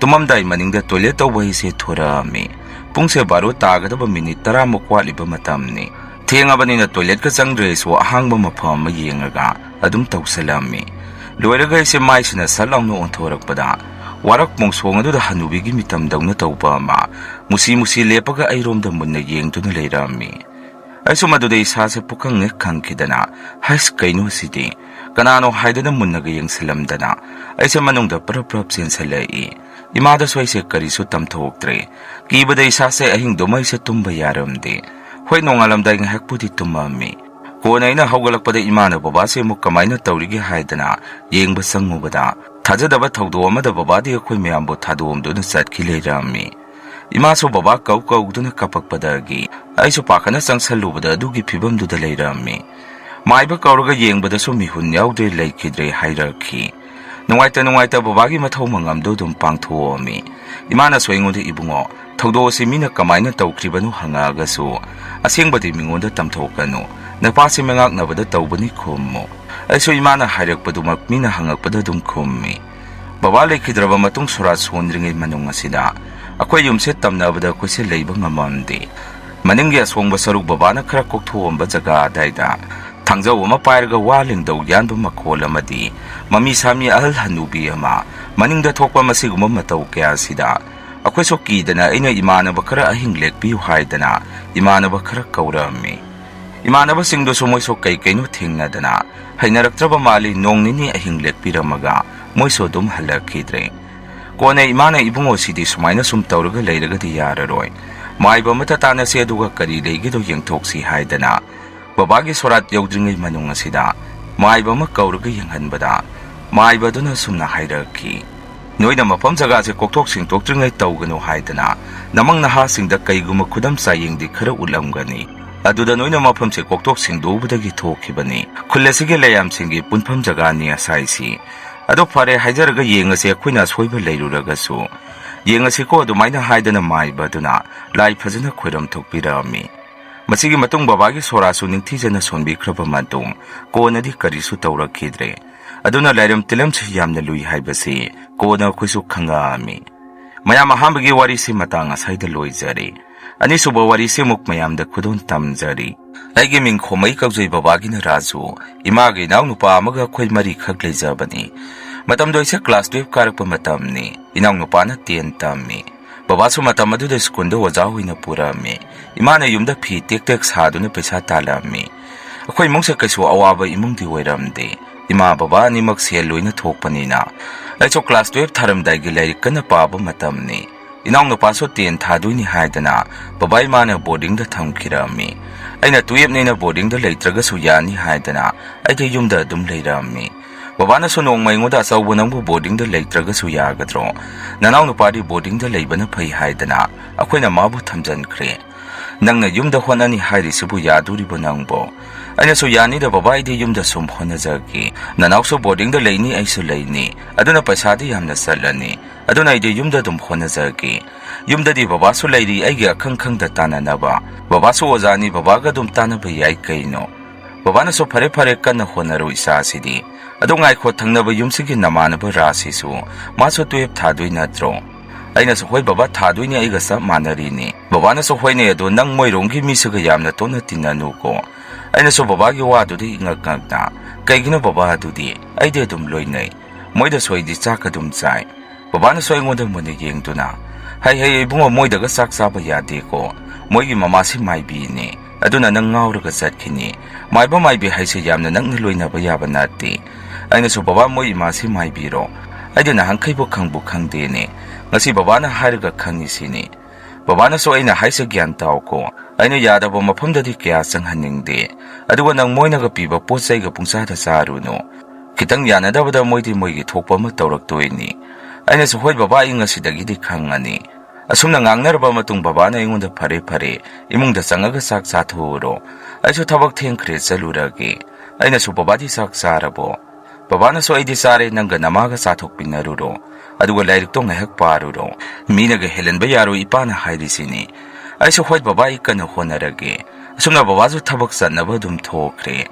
ꯇꯨꯝꯃꯝꯗꯥꯏ ꯃꯅꯤꯡꯗ ꯇꯣꯏꯂꯦꯠ ꯇꯧꯕ ꯑꯩꯁꯦ ꯊꯣꯔꯛꯑꯝꯃꯤ꯫ ꯄꯨꯡꯁꯦ ꯕꯥꯔꯣ ꯇꯥꯒꯗꯕ ꯃꯤꯅꯤꯠ ꯇꯔꯥꯃꯨꯛ ꯋꯥꯠꯂꯤꯕ ꯃꯇꯝꯅꯤ꯫ ꯊꯦꯡꯉꯕꯅꯤꯅ ꯇꯣꯏꯂꯦꯠꯀ ꯆꯪꯗ꯭ꯔꯦ ꯑꯩꯁꯨ ꯑꯍꯥꯡꯕ ꯃꯐꯝ ꯑꯃ ꯌꯦꯡꯉꯒ ꯑꯗꯨꯝ ꯇꯧꯁꯜꯂꯝꯃꯤ꯫ ꯂꯣꯏꯔꯒ ꯑꯩꯁꯦ ꯃꯥꯏꯁꯤꯅ ꯁꯠ ꯂꯥꯎꯅ ꯑꯣꯟꯊꯣꯔꯛꯄꯗ ꯋꯥꯔꯛ ꯃꯣꯡꯁꯣꯡ ꯑꯗꯨꯗ ꯍꯅꯨꯕꯤꯒꯤ ꯃꯤꯇꯝꯗꯧꯅ ꯇꯧꯕ ꯑꯃ ꯃꯨꯁꯤ ꯃꯨꯁꯤ ꯂꯦꯞꯄꯒ ꯑꯩꯔꯣꯝꯗ ꯃꯨꯟꯅ ꯌꯦꯡꯗꯨꯅ ꯂꯩꯔꯝꯃꯤ꯫ ꯑꯩꯁꯨ ꯃꯗꯨꯗ ꯏꯁꯥꯁꯦ ꯄꯨꯛꯈꯪ ꯍꯦꯛ ꯈꯪꯈꯤꯗꯅ, "ꯍꯩꯁ, ꯀꯩꯅꯣ ꯁꯤꯗꯤ? ꯀꯅꯥꯅꯣ?" ꯍꯥꯏꯗꯨꯅ ꯃꯨꯟꯅꯒ ꯌꯦꯡꯁꯤꯜꯂꯝꯗꯅ ꯑꯩꯁꯦ ꯃꯅꯨꯡꯗ ꯄ꯭ꯔꯞ ꯄ꯭ꯔꯞ ꯆꯦꯟꯁꯤꯜꯂꯛꯏ꯫ ꯏꯃꯥꯗꯁꯨ ꯑꯩꯁꯦ ꯀꯔꯤꯁꯨ ꯇꯝꯊꯣꯛꯇ꯭ꯔꯦ꯫ ꯀꯤꯕꯗ ꯏꯁꯥꯁꯦ ꯑꯍꯤꯡꯗꯨꯃ ꯑꯩꯁꯦ ꯇꯨꯝꯕ ꯌꯥꯔꯝꯗꯦ꯫ ꯍꯣꯏ, ꯅꯣꯡꯉꯥꯜꯂꯝꯗꯥꯏ ꯉꯥꯏꯍꯥꯛꯄꯨꯗꯤ ꯇꯨꯝꯃꯝꯃꯤ꯫ ꯀꯣꯟꯅ ꯑꯩꯅ ꯍꯧꯒꯠꯂꯛꯄꯗ ꯏꯃꯥꯅ ꯕꯕꯥꯁꯦ ꯑꯃꯨꯛ ꯀꯃꯥꯏꯅ ꯇꯧꯔꯤꯒꯦ ꯍꯥꯏꯗꯅ ꯌꯦꯡꯕ ꯆꯪꯉꯨꯕꯗ, ꯊꯥꯖꯗꯕ ꯊꯧꯗꯣꯛ ꯑꯃꯗ ꯕꯕꯥꯗꯤ ꯑꯩꯈꯣꯏ ꯃꯌꯥꯝꯕꯨ ꯊꯥꯗꯣꯛꯑꯝꯗꯨꯅ ꯆꯠꯈꯤ ꯂꯩꯔꯝꯃꯤ꯫ ꯏꯃꯥꯁꯨ ꯕꯕꯥ ꯀꯧ ꯀꯧꯗꯨꯅ ꯀꯞꯄꯛꯄꯗꯒꯤ ꯑꯩꯁꯨ ꯄꯥꯈꯠꯅ ꯆꯪꯁꯜꯂꯨꯕꯗ ꯑꯗꯨꯒꯤ ꯐꯤꯕꯝꯗꯨꯗ ꯂꯩꯔꯝꯃꯤ꯫ ꯃꯥꯏꯕ ꯀꯧꯔꯒ ꯌꯦꯡꯕꯗꯁꯨ ꯃꯤꯍꯨꯟ ꯌꯥꯎꯗ꯭ꯔꯦ, ꯂꯩꯈꯤꯗ꯭ꯔꯦ ꯍꯥꯏꯔꯛꯈꯤ꯫ ꯅꯨꯡꯉꯥꯏꯇ ꯅꯨꯡꯉꯥꯏꯇ ꯕꯕꯥꯒꯤ ꯃꯊꯧ ꯃꯉꯝꯗꯨ ꯑꯗꯨꯝ ꯄꯥꯡꯊꯣꯛꯑꯝꯃꯤ꯫ ꯏꯃꯥꯅꯁꯨ ꯑꯩꯉꯣꯟꯗ, "ꯏꯕꯨꯡꯉꯣ, ꯊꯧꯗꯣꯛ ꯑꯁꯤ ꯃꯤꯅ ꯀꯃꯥꯏꯅ ꯇꯧꯈ꯭ꯔꯤꯕꯅꯣ ꯍꯪꯉꯛꯑꯒꯁꯨ ꯑꯁꯦꯡꯕꯗꯤ ꯃꯤꯉꯣꯟꯗ ꯇꯝꯊꯣꯛꯀꯅꯨ꯫ ꯅꯄꯥꯁꯤ ꯃꯉꯥꯛꯅꯕꯗ ꯇꯧꯕꯅꯤ ꯈꯨꯝꯃꯨ"꯫ ꯑꯩꯁꯨ ꯏꯃꯥꯅ ꯍꯥꯏꯔꯛꯄꯗꯨꯃꯛ ꯃꯤꯅ ꯍꯪꯉꯛꯄꯗ ꯑꯗꯨꯝ ꯈꯨꯝꯃꯤ꯫ ꯕꯕꯥ ꯂꯩꯈꯤꯗ꯭ꯔꯕ ꯃꯇꯨꯡ ꯁꯣꯔꯥꯠ ꯁꯣꯟꯗ꯭ꯔꯤꯉꯩ ꯃꯅꯨꯡ ꯑꯁꯤꯗ ꯑꯩꯈꯣꯏ ꯌꯨꯝꯁꯦ ꯇꯝꯅꯕꯗ ꯑꯩꯈꯣꯏꯁꯦ ꯂꯩꯕ ꯉꯝꯃꯝꯗꯦ꯫ ꯃꯅꯤꯡꯒꯤ ꯑꯁꯣꯡꯕ ꯁꯔꯨꯛ ꯕꯕꯥꯅ ꯈꯔ ꯀꯣꯛꯊꯣꯛꯑꯝꯕ ꯖꯒꯥ ꯑꯗꯥꯏꯗ ꯊꯥꯡꯖꯧ ꯑꯃ ꯄꯥꯏꯔꯒ ꯋꯥ ꯂꯦꯡꯗꯧ ꯌꯥꯟꯕ ꯃꯈꯣꯜ ꯑꯃꯗꯤ ꯃꯃꯤ ꯁꯥꯃꯤ ꯑꯍꯜ ꯍꯅꯨꯕꯤ ꯑꯃ ꯃꯅꯤꯡꯗ ꯊꯣꯛꯄ ꯃꯁꯤꯒꯨꯝꯕ ꯃꯇꯧ ꯀꯌꯥ ꯑꯁꯤꯗ ꯑꯩꯈꯣꯏꯁꯨ ꯀꯤꯗꯅ ꯑꯩꯅ ꯏꯃꯥꯟꯅꯕ ꯈꯔ ꯑꯍꯤꯡ ꯂꯦꯛꯄꯤꯌꯨ ꯍꯥꯏꯗꯅ ꯏꯃꯥꯟꯅꯕ ꯈꯔ ꯀꯧꯔꯛꯑꯝꯃꯤ꯫ ꯏꯃꯥꯟꯅꯕꯁꯤꯡꯗꯨꯁꯨ ꯃꯣꯏꯁꯨ ꯀꯩ ꯀꯩꯅꯣ ꯊꯦꯡꯅꯗꯅ ꯍꯩꯅꯔꯛꯇ꯭ꯔꯕ ꯃꯥꯜꯂꯤ, ꯅꯣꯡ ꯅꯤꯅꯤ ꯑꯍꯤꯡ ꯂꯦꯛꯄꯤꯔꯝꯃꯒ ꯃꯣꯏꯁꯨ ꯑꯗꯨꯝ ꯍꯜꯂꯛꯈꯤꯗ꯭ꯔꯦ꯫ ꯀꯣꯟꯅ ꯏꯃꯥꯅ, "ꯏꯕꯨꯡꯉꯣ, ꯁꯤꯗꯤ ꯁꯨꯃꯥꯏꯅ ꯁꯨꯝ ꯇꯧꯔꯒ ꯂꯩꯔꯒꯗꯤ ꯌꯥꯔꯔꯣꯏ꯫ ꯃꯥꯏꯕ ꯑꯃꯇ ꯇꯥꯟꯅꯁꯤ, ꯑꯗꯨꯒ ꯀꯔꯤ ꯂꯩꯒꯦꯗꯣ ꯌꯦꯡꯊꯣꯛꯁꯤ" ꯍꯥꯏꯗꯅ ꯕꯕꯥꯒꯤ ꯁꯣꯔꯥꯠ ꯌꯧꯗ꯭ꯔꯤꯉꯩ ꯃꯅꯨꯡ ꯑꯁꯤꯗ ꯃꯥꯏꯕ ꯑꯃ ꯀꯧꯔꯒ ꯌꯦꯡꯍꯟꯕꯗ ꯃꯥꯏꯕ ꯑꯗꯨꯅ ꯑꯁꯨꯝꯅ ꯍꯥꯏꯔꯛꯈꯤ, "ꯅꯣꯏꯅ ꯃꯐꯝ ꯖꯒꯥꯁꯦ ꯀꯣꯛꯊꯣꯛ ꯁꯦꯡꯗꯣꯛꯇ꯭ꯔꯤꯉꯩ ꯇꯧꯒꯅꯨ ꯍꯥꯏꯗꯅ ꯅꯃꯪ ꯅꯍꯥꯁꯤꯡꯗ ꯀꯩꯒꯨꯝꯕ ꯈꯨꯗꯝ ꯆꯥꯌꯦꯡꯗꯤ ꯈꯔ ꯎꯠꯂꯝꯒꯅꯤ꯫ ꯑꯗꯨꯗ ꯅꯣꯏꯅ ꯃꯐꯝꯁꯦ ꯀꯣꯛꯊꯣꯛ ꯁꯦꯡꯗꯣꯛꯎꯕꯗꯒꯤ ꯊꯣꯛꯈꯤꯕꯅꯤ꯫ ꯈꯨꯜ ꯑꯁꯤꯒꯤ ꯂꯩꯌꯥꯝꯁꯤꯡꯒꯤ ꯄꯨꯟꯐꯝ ꯖꯒꯥꯅꯤ ꯑꯁꯥꯏꯁꯤ꯫ ꯑꯗꯣ ꯐꯔꯦ, ꯍꯥꯏꯖꯔꯒ ꯌꯦꯡꯉꯁꯤ, ꯑꯩꯈꯣꯏꯅ ꯑꯁꯣꯏꯕ ꯂꯩꯔꯨꯔꯒꯁꯨ꯫ ꯌꯦꯡꯉꯁꯤꯀꯣ" ꯑꯗꯨꯃꯥꯏꯅ ꯍꯥꯏꯗꯅ ꯃꯥꯏꯕ ꯑꯗꯨꯅ ꯂꯥꯏ ꯐꯖꯅ ꯈꯣꯏꯔꯝ ꯊꯣꯛꯄꯤꯔꯛꯑꯝꯃꯤ꯫ ꯃꯁꯤꯒꯤ ꯃꯇꯨꯡ ꯕꯕꯥꯒꯤ ꯁꯣꯔꯥꯁꯨ ꯅꯤꯡꯊꯤꯖꯅ ꯁꯣꯟꯕꯤꯈ꯭ꯔꯕ ꯃꯇꯨꯡ ꯀꯣꯟꯅꯗꯤ ꯀꯔꯤꯁꯨ ꯇꯧꯔꯛꯈꯤꯗ꯭ꯔꯦ꯫ ꯑꯗꯨꯅ ꯂꯥꯏꯔꯝ ꯇꯤꯂꯝꯁꯤ ꯌꯥꯝꯅ ꯂꯨꯏ ꯍꯥꯏꯕꯁꯤ ꯀꯣꯟꯅ ꯑꯩꯈꯣꯏꯁꯨ ꯈꯪꯉꯛꯑꯝꯃꯤ꯫ ꯃꯌꯥꯝ, ꯑꯍꯥꯟꯕꯒꯤ ꯋꯥꯔꯤꯁꯤ ꯃꯇꯥꯡ ꯑꯁꯥꯏꯗ ꯂꯣꯏꯖꯔꯦ꯫ ꯑꯅꯤꯁꯨꯕ ꯋꯥꯔꯤꯁꯤ ꯑꯃꯨꯛ ꯃꯌꯥꯝꯗ ꯈꯨꯗꯣꯜ ꯇꯝꯖꯔꯤ꯫ ꯑꯩꯒꯤ ꯃꯤꯡ ꯈꯣꯃꯩ ꯀꯧꯖꯩ, ꯕꯕꯥꯒꯤꯅ ꯔꯥꯖꯨ꯫ ꯏꯃꯥꯒ ꯏꯅꯥꯎꯅꯨꯄꯥ ꯑꯃꯒ ꯑꯩꯈꯣꯏ ꯃꯔꯤꯈꯛ ꯂꯩꯖꯕꯅꯤ꯫ ꯃꯇꯝꯗꯣ ꯑꯩꯁꯦ class twelve ꯀꯥꯔꯛꯄ ꯃꯇꯝꯅꯤ꯫ ꯏꯅꯥꯎꯅꯨꯄꯥꯅ ten ꯇꯝꯃꯤ꯫ ꯕꯕꯥꯁꯨ ꯃꯇꯝ ꯑꯗꯨꯗ ꯁ꯭ꯀꯨꯜꯗ ꯑꯣꯖꯥ ꯑꯣꯏꯅ ꯄꯨꯔꯛꯑꯝꯃꯤ꯫ ꯏꯃꯥꯅ ꯌꯨꯝꯗ ꯐꯤ ꯇꯦꯛ ꯇꯦꯛ ꯁꯥꯗꯨꯅ ꯄꯩꯁꯥ ꯇꯥꯜꯂꯛꯑꯝꯃꯤ꯫ ꯑꯩꯈꯣꯏ ꯏꯃꯨꯡꯁꯦ ꯀꯩꯁꯨ ꯑꯋꯥꯕ ꯏꯃꯨꯡꯗꯤ ꯑꯣꯏꯔꯝꯗꯦ꯫ ꯏꯃꯥ ꯕꯕꯥ ꯑꯅꯤꯃꯛ ꯁꯦꯜ ꯂꯣꯏꯅ ꯊꯣꯛꯄꯅꯤꯅ꯫ ꯑꯩꯁꯨ class twelve ꯊꯥꯔꯝꯗꯥꯏꯒꯤ ꯂꯥꯏꯔꯤꯛ ꯀꯟꯅ ꯄꯥꯕ ꯃꯇꯝꯅꯤ꯫ ꯏꯅꯥꯎꯅꯨꯄꯥꯁꯨ ten ꯊꯥꯗꯣꯏꯅꯤ ꯍꯥꯏꯗꯅ ꯕꯕꯥ ꯏꯃꯥꯅ boardingꯗ ꯊꯝꯈꯤꯔꯝꯃꯤ꯫ ꯑꯩꯅ twelveꯅꯤꯅ boardingꯗ ꯂꯩꯇ꯭ꯔꯒꯁꯨ ꯌꯥꯅꯤ ꯍꯥꯏꯗꯅ ꯑꯩꯗꯤ ꯌꯨꯝꯗ ꯑꯗꯨꯝ ꯂꯩꯔꯝꯃꯤ꯫ ꯕꯕꯥꯅꯁꯨ ꯅꯣꯡꯃ ꯑꯩꯉꯣꯟꯗ, "ꯑꯆꯧꯕ, ꯅꯪꯕꯨ boardingꯗ ꯂꯩꯇ꯭ꯔꯒꯁꯨ ꯌꯥꯒꯗ꯭ꯔꯣ? ꯅꯅꯥꯎꯅꯨꯄꯥꯗꯤ boardingꯗ ꯂꯩꯕꯅ ꯐꯩ" ꯍꯥꯏꯗꯅ ꯑꯩꯈꯣꯏꯅ ꯃꯥꯕꯨ ꯊꯝꯖꯟꯈ꯭ꯔꯦ꯫ "ꯅꯪꯅ ꯌꯨꯝꯗ ꯍꯣꯠꯅꯅꯤ ꯍꯥꯏꯔꯤꯁꯤꯕꯨ ꯌꯥꯗꯣꯔꯤꯕꯣ ꯅꯪꯕꯣ?" ꯑꯩꯅꯁꯨ, "ꯌꯥꯅꯤꯗ ꯕꯕꯥ, ꯑꯩꯗꯤ ꯌꯨꯝꯗ ꯁꯨꯝ ꯍꯣꯠꯅꯖꯒꯦ꯫ ꯅꯅꯥꯎꯁꯨ boardingꯗ ꯂꯩꯅꯤ, ꯑꯩꯁꯨ ꯂꯩꯅꯤ꯫ ꯑꯗꯨꯅ ꯄꯩꯁꯥꯗꯤ ꯌꯥꯝꯅ ꯆꯠꯂꯅꯤ꯫ ꯑꯗꯨꯅ ꯑꯩꯗꯤ ꯌꯨꯝꯗ ꯑꯗꯨꯝ ꯍꯣꯠꯅꯖꯒꯦ꯫ ꯌꯨꯝꯗꯗꯤ ꯕꯕꯥꯁꯨ ꯂꯩꯔꯤ, ꯑꯩꯒꯤ ꯑꯈꯪ ꯈꯪꯗ ꯇꯥꯟꯅꯅꯕ꯫ ꯕꯕꯥꯁꯨ ꯑꯣꯖꯥꯅꯤ, ꯕꯕꯥꯒ ꯑꯗꯨꯝ ꯇꯥꯟꯅꯕ ꯌꯥꯏ ꯀꯩꯅꯣ?" ꯕꯕꯥꯅꯁꯨ, "ꯐꯔꯦ ꯐꯔꯦ, ꯀꯟꯅ ꯍꯣꯠꯅꯔꯨ ꯏꯆꯥꯁꯤꯗꯤ꯫ ꯑꯗꯨ ꯉꯥꯏꯈꯣ, ꯊꯪꯅꯕ ꯌꯨꯝꯁꯤꯒꯤ ꯅꯃꯥꯟꯅꯕ ꯔꯥꯖꯁꯤꯁꯨ, ꯃꯥꯁꯨ ꯇꯨꯌꯦꯞ ꯊꯥꯗꯣꯏ ꯅꯠꯇ꯭ꯔꯣ?" ꯑꯩꯅꯁꯨ, "ꯍꯣꯏ ꯕꯕꯥ, ꯊꯥꯗꯣꯏꯅꯤ, ꯑꯩꯒ ꯆꯞ ꯃꯥꯟꯅꯔꯤꯅꯤ꯫" ꯕꯕꯥꯅꯁꯨ, "ꯍꯣꯏꯅꯦ, ꯑꯗꯣ ꯅꯪ ꯃꯣꯏꯔꯣꯝꯒꯤ ꯃꯤꯁꯤꯒ ꯌꯥꯝꯅ ꯇꯣꯠꯅ ꯇꯤꯟꯅꯅꯨꯀꯣ꯫" ꯑꯩꯅꯁꯨ ꯕꯕꯥꯒꯤ ꯋꯥꯗꯨꯗ ꯏꯉꯛ ꯉꯛꯅ, "ꯀꯩꯒꯤꯅꯣ ꯕꯕꯥ? ꯑꯗꯨꯗꯤ ꯑꯩꯗꯤ ꯑꯗꯨꯝ ꯂꯣꯏꯅꯩ, ꯃꯣꯏꯗꯁꯨ ꯑꯩꯗꯤ ꯆꯥꯛ ꯑꯗꯨꯝ ꯆꯥꯏ꯫" ꯕꯕꯥꯅꯁꯨ ꯑꯩꯉꯣꯟꯗ ꯃꯨꯟꯅ ꯌꯦꯡꯗꯨꯅ, "ꯍꯩ ꯍꯩ ꯏꯕꯨꯡꯉꯣ, ꯃꯣꯏꯗꯒ ꯆꯥꯛ ꯆꯥꯕ ꯌꯥꯗꯦꯀꯣ, ꯃꯣꯏꯒꯤ ꯃꯃꯥꯁꯤ ꯃꯥꯏꯕꯤꯅꯤ, ꯑꯗꯨꯅ ꯅꯪ ꯉꯥꯎꯔꯒ ꯆꯠꯈꯤꯅꯤ꯫ ꯃꯥꯏꯕ ꯃꯥꯏꯕꯤ ꯍꯥꯏꯁꯦ ꯌꯥꯝꯅ ꯅꯛꯅ ꯂꯣꯏꯅꯕ ꯌꯥꯕ ꯅꯠꯇꯦ꯫" ꯑꯩꯅꯁꯨ, "ꯕꯕꯥ, ꯃꯣꯏ ꯏꯃꯥꯁꯤ ꯃꯥꯏꯕꯤꯔꯣ? ꯑꯩꯗꯤ ꯅꯍꯥꯟꯈꯩꯕꯨ ꯈꯪꯕꯨ ꯈꯪꯗꯦꯅꯦ, ꯉꯁꯤ ꯕꯕꯥꯅ ꯍꯥꯏꯔꯒ ꯈꯪꯉꯤꯁꯤꯅꯤ꯫" ꯕꯕꯥꯅꯁꯨ, "ꯑꯩꯅ ꯍꯥꯏꯁꯦ ꯒ꯭ꯌꯥꯟ ꯇꯥꯎꯀꯣ, ꯑꯩꯅ ꯌꯥꯗꯕ ꯃꯐꯝꯗꯗꯤ ꯀꯌꯥ ꯆꯪꯍꯟꯅꯤꯡꯗꯦ꯫ ꯑꯗꯨꯒ ꯅꯪ ꯃꯣꯏꯅꯒ ꯄꯤꯕ ꯄꯣꯠ ꯆꯩꯒ ꯄꯨꯡꯆꯥꯗ ꯆꯥꯔꯨꯅꯨ꯫ ꯈꯤꯇꯪ ꯌꯥꯅꯗꯕꯗ ꯃꯣꯏꯗꯤ ꯃꯣꯏꯒꯤ ꯊꯣꯛꯄ ꯑꯃ ꯇꯧꯔꯛꯇꯣꯏꯅꯤ꯫" ꯑꯩꯅꯁꯨ, "ꯍꯣꯏ ꯕꯕꯥ, ꯑꯩ ꯉꯁꯤꯗꯒꯤꯗꯤ ꯈꯪꯉꯅꯤ꯫" ꯑꯁꯨꯝꯅ ꯉꯥꯡꯅꯔꯕ ꯃꯇꯨꯡ ꯕꯕꯥꯅ ꯑꯩꯉꯣꯟꯗ, "ꯐꯔꯦ ꯐꯔꯦ, ꯏꯃꯨꯡꯗ ꯆꯪꯉꯒ ꯆꯥꯛ ꯆꯥꯊꯣꯛꯎꯔꯣ, ꯑꯩꯁꯨ ꯊꯕꯛ ꯊꯦꯡꯈ꯭ꯔꯦ, ꯆꯠꯂꯨꯔꯒꯦ꯫" ꯑꯩꯅꯁꯨ, "ꯕꯕꯥꯗꯤ ꯆꯥꯛ ꯆꯥꯔꯕꯣ?" ꯕꯕꯥꯅꯁꯨ, "ꯑꯩꯗꯤ ꯆꯥꯔꯦ, ꯅꯪꯒ ꯅꯃꯥꯒ ꯆꯥꯊꯣꯛꯃꯤꯟꯅꯔꯨꯔꯣ, ꯑꯗꯨꯒ ꯂꯥꯏꯔꯤꯛꯇꯣ ꯉꯥꯏꯍꯥꯛ ꯄꯥꯔꯨꯔꯣ꯫ ꯃꯤꯅꯒ ꯍꯦꯜꯍꯟꯕ ꯌꯥꯔꯣꯏ, ꯏꯄꯥꯅ ꯍꯥꯏꯔꯤꯁꯤꯅꯤ꯫" ꯑꯩꯁꯨ, "ꯍꯣꯏ ꯕꯕꯥ, ꯑꯩ ꯀꯟꯅ ꯍꯣꯠꯅꯔꯒꯦ꯫" ꯑꯁꯨꯝꯅ ꯕꯕꯥꯁꯨ ꯊꯕꯛ ꯆꯠꯅꯕ ꯑꯗꯨꯝ ꯊꯣꯛꯈ꯭ꯔꯦ꯫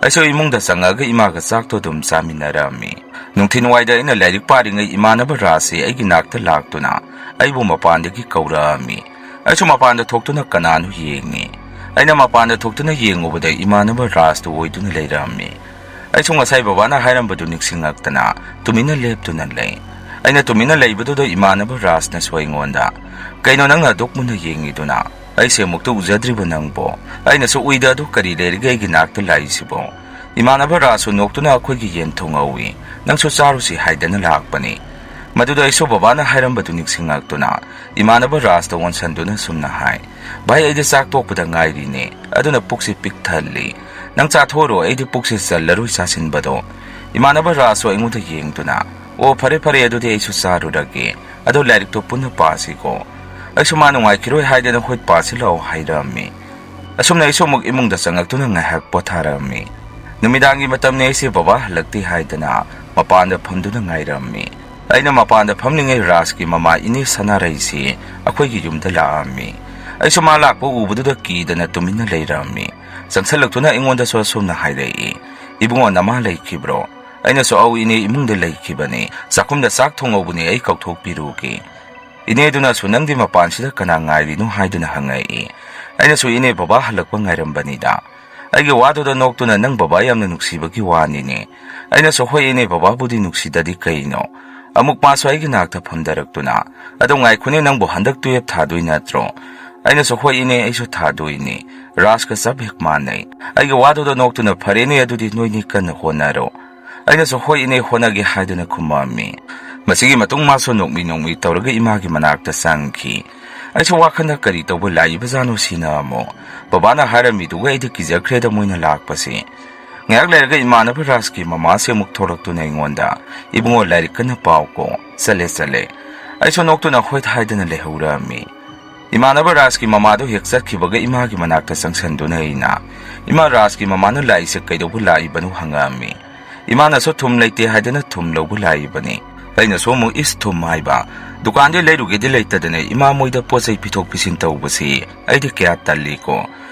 ꯑꯩꯁꯨ ꯏꯃꯨꯡꯗ ꯆꯪꯉꯛꯑꯒ ꯏꯃꯥꯒ ꯆꯥꯛꯇꯣ ꯑꯗꯨꯝ ꯆꯥꯃꯤꯟꯅꯔꯝꯃꯤ꯫ ꯅꯨꯡꯊꯤꯜꯋꯥꯏꯗ ꯑꯩꯅ ꯂꯥꯏꯔꯤꯛ ꯄꯥꯔꯤꯉꯩ ꯏꯃꯥꯟꯅꯕ ꯔꯥꯖꯁꯤ ꯑꯩꯒꯤ ꯅꯥꯛꯇ ꯂꯥꯛꯇꯨꯅ ꯑꯩꯕꯨ ꯃꯄꯥꯟꯗꯒꯤ ꯀꯧꯔꯛꯑꯝꯃꯤ꯫ ꯑꯩꯁꯨ ꯃꯄꯥꯟꯗ ꯊꯣꯛꯇꯨꯅ ꯀꯅꯥꯅꯣ ꯌꯦꯡꯉꯤ꯫ ꯑꯩꯅ ꯃꯄꯥꯟꯗ ꯊꯣꯛꯇꯨꯅ ꯌꯦꯡꯉꯨꯕꯗ ꯏꯃꯥꯟꯅꯕ ꯔꯥꯖꯇꯨ ꯑꯣꯏꯗꯨꯅ ꯂꯩꯔꯝꯃꯤ꯫ ꯑꯩꯁꯨ ꯉꯁꯥꯏ ꯕꯕꯥꯅ ꯍꯥꯏꯔꯝꯕꯗꯨ ꯅꯤꯡꯁꯤꯡꯉꯛꯇꯅ ꯇꯨꯃꯤꯟꯅ ꯂꯦꯞꯇꯨꯅ ꯂꯩ꯫ ꯑꯩꯅ ꯇꯨꯃꯤꯟꯅ ꯂꯩꯕꯗꯨꯗ ꯏꯃꯥꯟꯅꯕ ꯔꯥꯖꯅꯁꯨ ꯑꯩꯉꯣꯟꯗ, "ꯀꯩꯅꯣ ꯅꯪꯅ ꯑꯗꯨꯛ ꯃꯨꯟꯅ ꯌꯦꯡꯉꯤꯗꯨꯅ? ꯑꯩꯁꯦ ꯑꯃꯨꯛꯇ ꯎꯖꯗ꯭ꯔꯤꯕ ꯅꯪꯕꯣ?" ꯑꯩꯅꯁꯨ, "ꯎꯏꯗ, ꯑꯗꯨ ꯀꯔꯤ ꯂꯩꯔꯒꯦ ꯑꯩꯒꯤ ꯅꯥꯛꯇ ꯂꯥꯛꯏꯁꯤꯕꯣ? ꯏꯃꯥꯟꯅꯕ ꯔꯥꯖꯁꯨ ꯅꯣꯛꯇꯨꯅ ꯑꯩꯈꯣꯏꯒꯤ ꯌꯦꯟ ꯊꯣꯡꯍꯧꯏ, ꯅꯪꯁꯨ ꯆꯥꯔꯨꯁꯤ ꯍꯥꯏꯗꯅ ꯂꯥꯛꯄꯅꯤ꯫" ꯃꯗꯨꯗ ꯑꯩꯁꯨ ꯕꯕꯥꯅ ꯍꯥꯏꯔꯝꯕꯗꯨ ꯅꯤꯡꯁꯤꯡꯉꯛꯇꯨꯅ ꯏꯃꯥꯟꯅꯕ ꯔꯥꯖꯇ ꯑꯣꯟꯁꯟꯗꯨꯅ ꯁꯨꯝꯅ ꯍꯥꯏ, "ꯚꯥꯏ, ꯑꯩꯗꯤ ꯆꯥꯛ ꯇꯣꯛꯄꯗ ꯉꯥꯏꯔꯤꯅꯦ, ꯑꯗꯨꯅ ꯄꯨꯛꯁꯤ ꯄꯤꯛ ꯊꯜꯂꯤ꯫ ꯅꯪ ꯆꯥꯊꯣꯛꯎꯔꯣ, ꯑꯩꯗꯤ ꯄꯨꯛꯁꯤ ꯆꯜꯂꯔꯣꯏ ꯆꯥꯁꯤꯟꯕꯗꯣ꯫" ꯏꯃꯥꯟꯅꯕ ꯔꯥꯖꯁꯨ ꯑꯩꯉꯣꯟꯗ ꯌꯦꯡꯗꯨꯅ, "ꯑꯣ, ꯐꯔꯦ ꯐꯔꯦ, ꯑꯗꯨꯗꯤ ꯑꯩꯁꯨ ꯆꯥꯔꯨꯔꯒꯦ, ꯑꯗꯣ ꯂꯥꯏꯔꯤꯛꯇꯣ ꯄꯨꯟꯅ ꯄꯥꯁꯤꯀꯣ꯫ ꯑꯩꯁꯨ ꯃꯥ ꯅꯨꯡꯉꯥꯏꯈꯤꯔꯣꯏ ꯍꯥꯏꯗꯅ ꯍꯣꯏ ꯄꯥꯁꯤ ꯂꯥꯛꯑꯣ" ꯍꯥꯏꯔꯛꯑꯝꯃꯤ꯫ ꯑꯁꯨꯝꯅ ꯑꯩꯁꯨ ꯑꯃꯨꯛ ꯏꯃꯨꯡꯗ ꯆꯪꯉꯛꯇꯨꯅ ꯉꯥꯏꯍꯥꯛ ꯄꯣꯊꯥꯔꯛꯑꯝꯃꯤ꯫ ꯅꯨꯃꯤꯗꯥꯡꯒꯤ ꯃꯇꯝꯅꯤ, ꯑꯩꯁꯦ ꯕꯕꯥ ꯍꯜꯂꯛꯇꯦ ꯍꯥꯏꯗꯅ ꯃꯄꯥꯟꯗ ꯐꯝꯗꯨꯅ ꯉꯥꯏꯔꯝꯃꯤ꯫ ꯑꯩꯅ ꯃꯄꯥꯟꯗ ꯐꯝꯂꯤꯉꯩ ꯔꯥꯖꯀꯤ ꯃꯃꯥ ꯏꯅꯦ ꯁꯅꯥꯔꯩꯁꯤ ꯑꯩꯈꯣꯏꯒꯤ ꯌꯨꯝꯗ ꯂꯥꯛꯑꯝꯃꯤ꯫ ꯑꯩꯁꯨ ꯃꯥ ꯂꯥꯛꯄ ꯎꯕꯗꯨꯗ ꯀꯤꯗꯅ ꯇꯨꯃꯤꯟꯅ ꯂꯩꯔꯝꯃꯤ꯫ ꯆꯪꯁꯜꯂꯛꯇꯨꯅ ꯑꯩꯉꯣꯟꯗꯁꯨ ꯑꯁꯨꯝꯅ ꯍꯥꯏꯔꯛꯏ, "ꯏꯕꯨꯡꯉꯣ, ꯅꯃꯥ ꯂꯩꯈꯤꯕ꯭ꯔꯣ?" ꯑꯩꯅꯁꯨ, "ꯑꯧ ꯏꯅꯦ, ꯏꯃꯨꯡꯗ ꯂꯩꯈꯤꯕꯅꯤ, ꯆꯥꯛꯈꯨꯝꯗ ꯆꯥꯛ ꯊꯣꯡꯍꯧꯕꯅꯤ, ꯑꯩ ꯀꯧꯊꯣꯛꯄꯤꯔꯨꯒꯦ꯫" ꯏꯅꯦꯗꯨꯅꯁꯨ, "ꯅꯪꯗꯤ ꯃꯄꯥꯟꯁꯤꯗ ꯀꯅꯥ ꯉꯥꯏꯔꯤꯅꯣ?" ꯍꯥꯏꯗꯨꯅ ꯍꯪꯉꯛꯏ꯫ ꯑꯩꯅꯁꯨ, "ꯏꯅꯦ, ꯕꯕꯥ ꯍꯜꯂꯛꯄ ꯉꯥꯏꯔꯝꯕꯅꯤꯗ꯫" ꯑꯩꯒꯤ ꯋꯥꯗꯨꯗ ꯅꯣꯛꯇꯨꯅ, "ꯅꯪ ꯕꯕꯥ ꯌꯥꯝꯅ ꯅꯨꯡꯁꯤꯕꯒꯤ ꯋꯥꯅꯤꯅꯦ꯫" ꯑꯩꯅꯁꯨ, "ꯍꯣꯏ ꯏꯅꯦ, ꯕꯕꯥꯕꯨꯗꯤ ꯅꯨꯡꯁꯤꯗꯗꯤ ꯀꯩꯅꯣ?" ꯑꯃꯨꯛ ꯃꯥꯁꯨ ꯑꯩꯒꯤ ꯅꯥꯛꯇ ꯐꯝꯗꯔꯛꯇꯨꯅ, "ꯑꯗꯣ ꯉꯥꯏꯈꯣꯅꯦ, ꯅꯪꯕꯨ ꯍꯟꯗꯛ ꯇꯨꯌꯦꯞ ꯊꯥꯗꯣꯏ ꯅꯠꯇ꯭ꯔꯣ?" ꯑꯩꯅꯁꯨ, "ꯍꯣꯏ ꯏꯅꯦ, ꯑꯩꯁꯨ ꯊꯥꯗꯣꯏꯅꯤ, ꯔꯥꯖꯀ ꯆꯞ ꯍꯦꯛ ꯃꯥꯟꯅꯩ꯫" ꯑꯩꯒꯤ ꯋꯥꯗꯨꯗ ꯅꯣꯛꯇꯨꯅ, "ꯐꯔꯦꯅꯦ, ꯑꯗꯨꯗꯤ ꯅꯣꯏꯅꯤ ꯀꯟꯅ ꯍꯣꯠꯅꯔꯣ꯫" ꯑꯩꯅꯁꯨ, "ꯍꯣꯏ ꯏꯅꯦ, ꯍꯣꯠꯅꯒꯦ" ꯍꯥꯏꯗꯨꯅ ꯈꯨꯝꯃꯝꯃꯤ꯫ ꯃꯁꯤꯒꯤ ꯃꯇꯨꯡ ꯃꯥꯁꯨ ꯅꯣꯛꯃꯤ ꯅꯣꯛꯃꯤ ꯇꯧꯔꯒ ꯏꯃꯥꯒꯤ ꯃꯅꯥꯛꯇ ꯆꯪꯈꯤ꯫ ꯑꯩꯁꯨ ꯋꯥꯈꯜꯗ ꯀꯔꯤ ꯇꯧꯕ ꯂꯥꯛꯏꯕꯖꯥꯠꯅꯣ ꯁꯤꯅ ꯑꯃꯨꯛ꯫ ꯕꯕꯥꯅ ꯍꯥꯏꯔꯝꯃꯤꯗꯨꯒ ꯑꯩꯗꯤ ꯀꯤꯖꯈ꯭ꯔꯦꯗ ꯃꯣꯏꯅ ꯂꯥꯛꯄꯁꯦ꯫ ꯉꯥꯏꯍꯥꯛ ꯂꯩꯔꯒ ꯏꯃꯥꯟꯅꯕ ꯔꯥꯖꯀꯤ ꯃꯃꯥꯁꯦ ꯑꯃꯨꯛ ꯊꯣꯛꯂꯛꯇꯨꯅ ꯑꯩꯉꯣꯟꯗ, "ꯏꯕꯨꯡꯉꯣ, ꯂꯥꯏꯔꯤꯛ ꯀꯟꯅ ꯄꯥꯎꯀꯣ꯫" "ꯆꯠꯂꯦ, ꯆꯠꯂꯦ꯫" ꯑꯩꯁꯨ ꯅꯣꯛꯇꯨꯅ ꯍꯣꯏ ꯍꯥꯏꯗꯅ ꯂꯩꯍꯧꯔꯝꯃꯤ꯫ ꯏꯃꯥꯟꯅꯕ ꯔꯥꯖꯀꯤ ꯃꯃꯥꯗꯨ ꯍꯦꯛ ꯆꯠꯈꯤꯕꯒ ꯏꯃꯥꯒꯤ ꯃꯅꯥꯛꯇ ꯆꯪꯁꯟꯗꯨꯅ ꯑꯩꯅ, "ꯏꯃꯥ, ꯔꯥꯖꯀꯤ ꯃꯃꯥꯅ ꯂꯥꯛꯏꯁꯦ ꯀꯩꯗꯧꯕ ꯂꯥꯛꯏꯕꯅꯣ?" ꯍꯪꯉꯛꯑꯝꯃꯤ꯫ ꯏꯃꯥꯅꯁꯨ ꯊꯨꯝ ꯂꯩꯇꯦ ꯍꯥꯏꯗꯅ ꯊꯨꯝ ꯂꯧꯕ ꯂꯥꯛꯏꯕꯅꯤ꯫ ꯑꯩꯅꯁꯨ ꯑꯃꯨꯛ, "ꯏꯁ, ꯊꯨꯝ ꯍꯥꯏꯕ? ꯗꯨꯀꯥꯟꯗꯩ ꯂꯩꯔꯨꯒꯦꯗꯤ ꯂꯩꯇꯗꯅ ꯏꯃꯥ ꯃꯣꯏꯗ ꯄꯣꯠ ꯆꯩ ꯄꯤꯊꯣꯛ ꯄꯤꯁꯤꯟ ꯇꯧꯕꯁꯤ ꯑꯩꯗꯤ ꯀꯌꯥ ꯇꯜꯂꯤꯀꯣ꯫"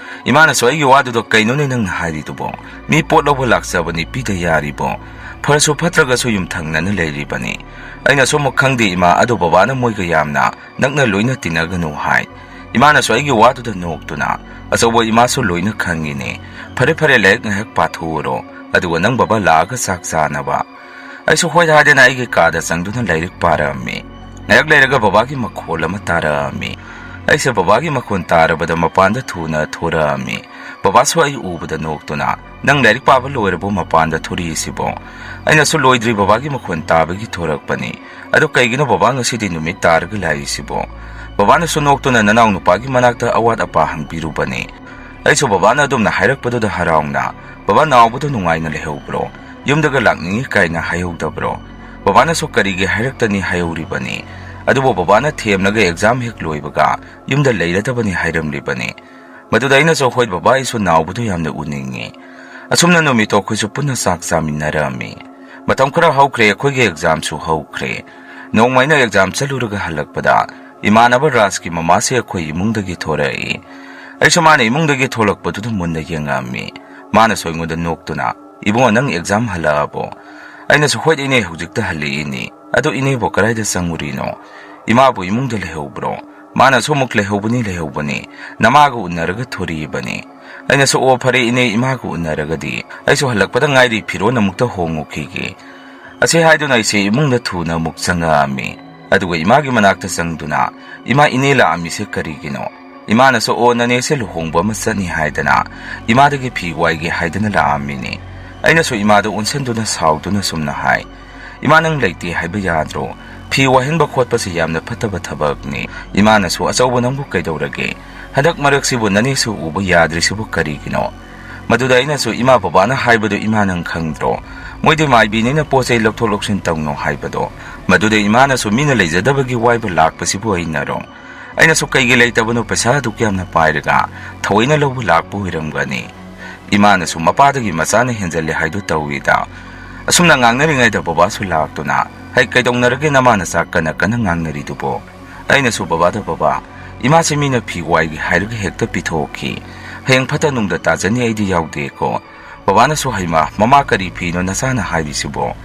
ꯏꯃꯥꯅꯁꯨ ꯑꯩꯒꯤ ꯋꯥꯗꯨꯗ, "ꯀꯩꯅꯣꯅꯦ ꯅꯪꯅ ꯍꯥꯏꯔꯤꯗꯨꯕꯣ? ꯃꯤ ꯄꯣꯠ ꯂꯧꯕ ꯂꯥꯛꯆꯕꯅꯤ, ꯄꯤꯗ ꯌꯥꯔꯤꯕꯣ? ꯐꯔꯁꯨ ꯐꯠꯇ꯭ꯔꯒꯁꯨ ꯌꯨꯝꯊꯪꯅꯅ ꯂꯩꯔꯤꯕꯅꯤ꯫" ꯑꯩꯅꯁꯨ ꯑꯃꯨꯛ, "ꯈꯪꯗꯦ ꯏꯃꯥ, ꯑꯗꯣ ꯕꯕꯥꯅ ꯃꯣꯏꯒ ꯌꯥꯝꯅ ꯅꯛꯅ ꯂꯣꯏꯅ ꯇꯤꯟꯅꯒꯅꯨ ꯍꯥꯏ꯫" ꯏꯃꯥꯅꯁꯨ ꯑꯩꯒꯤ ꯋꯥꯗꯨꯗ ꯅꯣꯛꯇꯨꯅ, "ꯑꯆꯧꯕ ꯏꯃꯥꯁꯨ ꯂꯣꯏꯅ ꯈꯪꯉꯤꯅꯦ꯫ ꯐꯔꯦ ꯐꯔꯦ, ꯂꯥꯏꯔꯤꯛ ꯉꯥꯏꯍꯥꯛ ꯄꯥꯊꯣꯛꯎꯔꯣ, ꯑꯗꯨꯒ ꯅꯪ ꯕꯕꯥ ꯂꯥꯛꯑꯒ ꯆꯥꯛ ꯆꯥꯅꯕ꯫" ꯑꯩꯁꯨ ꯍꯣꯏ ꯍꯥꯏꯗꯅ ꯑꯩꯒꯤ ꯀꯥꯗ ꯆꯪꯗꯨꯅ ꯂꯥꯏꯔꯤꯛ ꯄꯥꯔꯛꯑꯝꯃꯤ꯫ ꯉꯥꯏꯍꯥꯛ ꯂꯩꯔꯒ ꯕꯕꯥꯒꯤ ꯃꯈꯣꯜ ꯑꯃ ꯇꯥꯔꯛꯑꯝꯃꯤ꯫ ꯑꯩꯁꯦ ꯕꯕꯥꯒꯤ ꯃꯈꯣꯜ ꯇꯥꯔꯕꯗ ꯃꯄꯥꯟꯗ ꯊꯨꯅ ꯊꯣꯔꯛꯑꯝꯃꯤ꯫ ꯕꯕꯥꯁꯨ ꯑꯩ ꯎꯕꯗ ꯅꯣꯛꯇꯨꯅ, "ꯅꯪ ꯂꯥꯏꯔꯤꯛ ꯄꯥꯕ ꯂꯣꯏꯔꯕꯣ ꯃꯄꯥꯟꯗ ꯊꯣꯔꯛꯏꯁꯤꯕꯣ?" ꯑꯩꯅꯁꯨ, "ꯂꯣꯏꯗ꯭ꯔꯤ, ꯕꯕꯥꯒꯤ ꯃꯈꯣꯜ ꯇꯥꯕꯒꯤ ꯊꯣꯔꯛꯄꯅꯤ꯫" "ꯑꯗꯣ ꯀꯩꯒꯤꯅꯣ ꯕꯕꯥ ꯉꯁꯤꯗꯤ ꯅꯨꯃꯤꯠ ꯇꯥꯔꯒ ꯂꯥꯛꯏꯁꯤꯕꯣ?" ꯕꯕꯥꯅꯁꯨ ꯅꯣꯛꯇꯨꯅ, "ꯅꯅꯥꯎ ꯅꯨꯄꯥꯒꯤ ꯃꯅꯥꯛꯇ ꯑꯋꯥꯠ ꯑꯄꯥ ꯍꯪꯕꯤꯔꯨꯕꯅꯤ꯫" ꯑꯩꯁꯨ ꯕꯕꯥꯅ ꯑꯗꯨꯝꯅ ꯍꯥꯏꯔꯛꯄꯗꯨꯗ ꯍꯔꯥꯎꯅ, "ꯕꯕꯥ, ꯅꯥꯎꯕꯗꯨ ꯅꯨꯡꯉꯥꯏꯅ ꯂꯩꯍꯧꯕ꯭ꯔꯣ? ꯌꯨꯝꯗꯒ ꯂꯥꯛꯅꯤꯡꯉꯤ ꯀꯥꯏꯅ ꯍꯥꯏꯍꯧꯗꯕ꯭ꯔꯣ?" ꯕꯕꯥꯅꯁꯨ, "ꯀꯔꯤꯒꯤ ꯍꯥꯏꯔꯛꯇꯅꯤ ꯍꯥꯏꯍꯧꯔꯤꯕꯅꯤ? ꯑꯗꯨꯕꯨ ꯕꯕꯥꯅ ꯊꯦꯝꯂꯒ ꯑꯦꯛꯖꯥꯝ ꯍꯦꯛ ꯂꯣꯏꯕꯒ ꯌꯨꯝꯗ ꯂꯩꯔꯗꯕꯅꯤ ꯍꯥꯏꯔꯝꯂꯤꯕꯅꯤ꯫" ꯃꯗꯨꯗ ꯑꯩꯅꯁꯨ, "ꯍꯣꯏ ꯕꯕꯥ, ꯑꯩꯁꯨ ꯅꯥꯎꯕꯗꯨ ꯌꯥꯝꯅ ꯎꯅꯤꯡꯉꯤ꯫" ꯑꯁꯨꯝꯅ ꯅꯨꯃꯤꯠꯇꯣ ꯑꯩꯈꯣꯏꯁꯨ ꯄꯨꯟꯅ ꯆꯥꯛ ꯆꯥꯃꯤꯟꯅꯔꯝꯃꯤ꯫ ꯃꯇꯝ ꯈꯔ ꯍꯧꯈ꯭ꯔꯦ, ꯑꯩꯈꯣꯏꯒꯤ ꯑꯦꯛꯖꯥꯝꯁꯨ ꯍꯧꯈ꯭ꯔꯦ꯫ ꯅꯣꯡꯃ ꯑꯩꯅ ꯑꯦꯛꯖꯥꯝ ꯆꯠꯂꯨꯔꯒ ꯍꯜꯂꯛꯄꯗ ꯏꯃꯥꯟꯅꯕ ꯔꯥꯖꯀꯤ ꯃꯃꯥꯁꯦ ꯑꯩꯈꯣꯏ ꯏꯃꯨꯡꯗꯒꯤ ꯊꯣꯔꯛꯏ꯫ ꯑꯩꯁꯨ ꯃꯥꯅ ꯏꯃꯨꯡꯗꯒꯤ ꯊꯣꯛꯂꯛꯄꯗꯨꯗ ꯃꯨꯟꯅ ꯌꯦꯡꯉꯝꯃꯤ꯫ ꯃꯥꯅꯁꯨ ꯑꯩꯉꯣꯟꯗ ꯅꯣꯛꯇꯨꯅ, "ꯏꯕꯨꯡꯉꯣ, ꯅꯪ exam ꯍꯜꯂꯛꯑꯕꯣ?" ꯑꯩꯅꯁꯨ, "ꯍꯣꯏ ꯏꯅꯦ, ꯍꯧꯖꯤꯛꯇ ꯍꯜꯂꯛꯏꯅꯤ꯫ ꯑꯗꯣ ꯏꯅꯦꯕꯨ ꯀꯗꯥꯏꯗ ꯆꯪꯉꯨꯔꯤꯅꯣ? ꯏꯃꯥꯕꯨ ꯏꯃꯨꯡꯗ ꯂꯩꯍꯧꯕ꯭ꯔꯣ?" ꯃꯥꯅꯁꯨ ꯑꯃꯨꯛ, "ꯂꯩꯍꯧꯕꯅꯤ, ꯂꯩꯍꯧꯕꯅꯤ꯫ ꯅꯃꯥꯒ ꯎꯅꯔꯒ ꯊꯣꯔꯛꯏꯕꯅꯤ꯫" ꯑꯩꯅꯁꯨ, "ꯑꯣ, ꯐꯔꯦ ꯏꯅꯦ, ꯏꯃꯥꯒ ꯎꯅꯔꯒꯗꯤ꯫ ꯑꯩꯁꯨ ꯍꯜꯂꯛꯄꯗ ꯉꯥꯏꯔꯤ, ꯐꯤꯔꯣꯟ ꯑꯃꯨꯛꯇ ꯍꯣꯡꯉꯨꯈꯤꯒꯦ꯫" ꯑꯁꯤ ꯍꯥꯏꯗꯨꯅ ꯑꯩꯁꯦ ꯏꯃꯨꯡꯗ ꯊꯨꯅ ꯑꯃꯨꯛ ꯆꯪꯉꯛꯑꯝꯃꯤ꯫ ꯑꯗꯨꯒ ꯏꯃꯥꯒꯤ ꯃꯅꯥꯛꯇ ꯆꯪꯗꯨꯅ, "ꯏꯃꯥ, ꯏꯅꯦ ꯂꯥꯛꯑꯝꯃꯤꯁꯦ ꯀꯔꯤꯒꯤꯅꯣ?" ꯏꯃꯥꯅꯁꯨ, "ꯑꯣ, ꯅꯅꯦꯁꯦ ꯂꯨꯍꯣꯡꯕ ꯑꯃ ꯆꯠꯅꯤ ꯍꯥꯏꯗꯅ ꯏꯃꯥꯗꯒꯤ ꯐꯤ ꯋꯥꯏꯒꯦ ꯍꯥꯏꯗꯅ ꯂꯥꯛꯑꯝꯃꯤꯅꯤ꯫" ꯑꯩꯅꯁꯨ ꯏꯃꯥꯗ ꯑꯣꯟꯁꯤꯟꯗꯨꯅ ꯁꯥꯎꯗꯨꯅ ꯁꯨꯝꯅ ꯍꯥꯏ, "ꯏꯃꯥ, ꯅꯪ ꯂꯩꯇꯦ ꯍꯥꯏꯕ ꯌꯥꯗ꯭ꯔꯣ? ꯐꯤ ꯋꯥꯏꯍꯟꯕ ꯈꯣꯠꯄꯁꯤ ꯌꯥꯝꯅ ꯐꯠꯇꯕ ꯊꯕꯛꯅꯤ꯫" ꯏꯃꯥꯅꯁꯨ, "ꯑꯆꯧꯕ, ꯅꯪꯕꯨ ꯀꯩꯗꯧꯔꯒꯦ? ꯍꯟꯗꯛ ꯃꯔꯛꯁꯤꯕꯨ ꯅꯅꯦꯁꯨ ꯎꯕ ꯌꯥꯗ꯭ꯔꯤꯁꯤꯕꯨ ꯀꯔꯤꯒꯤꯅꯣ?" ꯃꯗꯨꯗ ꯑꯩꯅꯁꯨ, "ꯏꯃꯥ, ꯕꯕꯥꯅ ꯍꯥꯏꯕꯗꯨ ꯏꯃꯥ ꯅꯪ ꯈꯪꯗ꯭ꯔꯣ? ꯃꯣꯏꯗꯤ ꯃꯥꯏꯕꯤꯅꯤꯅ ꯄꯣꯠ ꯆꯩ ꯂꯧꯊꯣꯛ ꯂꯧꯁꯤꯟ ꯇꯧꯅꯣ ꯍꯥꯏꯕꯗꯣ꯫ ꯃꯗꯨꯗ ꯏꯃꯥꯅꯁꯨ ꯃꯤꯅ ꯂꯩꯖꯗꯕꯒꯤ ꯋꯥꯏꯕ ꯂꯥꯛꯄꯁꯤꯕꯨ ꯑꯩꯅꯔꯣ?" ꯑꯩꯅꯁꯨ, "ꯀꯩꯒꯤ ꯂꯩꯇꯕꯅꯣ? ꯄꯩꯁꯥ ꯑꯗꯨꯛ ꯌꯥꯝꯅ ꯄꯥꯏꯔꯒ ꯊꯑꯣꯏꯅ ꯂꯧꯕ ꯂꯥꯛꯄ ꯑꯣꯏꯔꯝꯒꯅꯤ꯫" ꯏꯃꯥꯅꯁꯨ, "ꯃꯄꯥꯗꯒꯤ ꯃꯆꯥꯅ ꯍꯦꯟꯖꯜꯂꯦ ꯍꯥꯏꯗꯨ ꯇꯧꯏꯗ꯫" ꯑꯁꯨꯝꯅ ꯉꯥꯡꯅꯔꯤꯉꯩꯗ ꯕꯕꯥꯁꯨ ꯂꯥꯛꯇꯨꯅ, "ꯍꯩ, ꯀꯩꯗꯧꯅꯔꯒꯦ ꯅꯃꯥ ꯅꯆꯥ ꯀꯟꯅ ꯀꯟꯅ ꯉꯥꯡꯅꯔꯤꯗꯨꯕꯣ?" ꯑꯩꯅꯁꯨ ꯕꯕꯥꯗ, "ꯕꯕꯥ, ꯏꯃꯥꯁꯦ ꯃꯤꯅ ꯐꯤ ꯋꯥꯏꯒꯦ ꯍꯥꯏꯔꯒ ꯍꯦꯛꯇ ꯄꯤꯊꯣꯛꯈꯤ꯫ ꯍꯌꯦꯡ ꯐꯠꯇ ꯅꯨꯡꯗ ꯇꯥꯖꯅꯤ ꯑꯩꯗꯤ ꯌꯥꯎꯗꯦꯀꯣ꯫" ꯕꯕꯥꯅꯁꯨ, "ꯍꯩꯃꯥ, ꯃꯃꯥ ꯀꯔꯤ ꯐꯤꯅꯣ ꯅꯆꯥꯅ ꯍꯥꯏꯔꯤꯁꯤꯕꯣ?"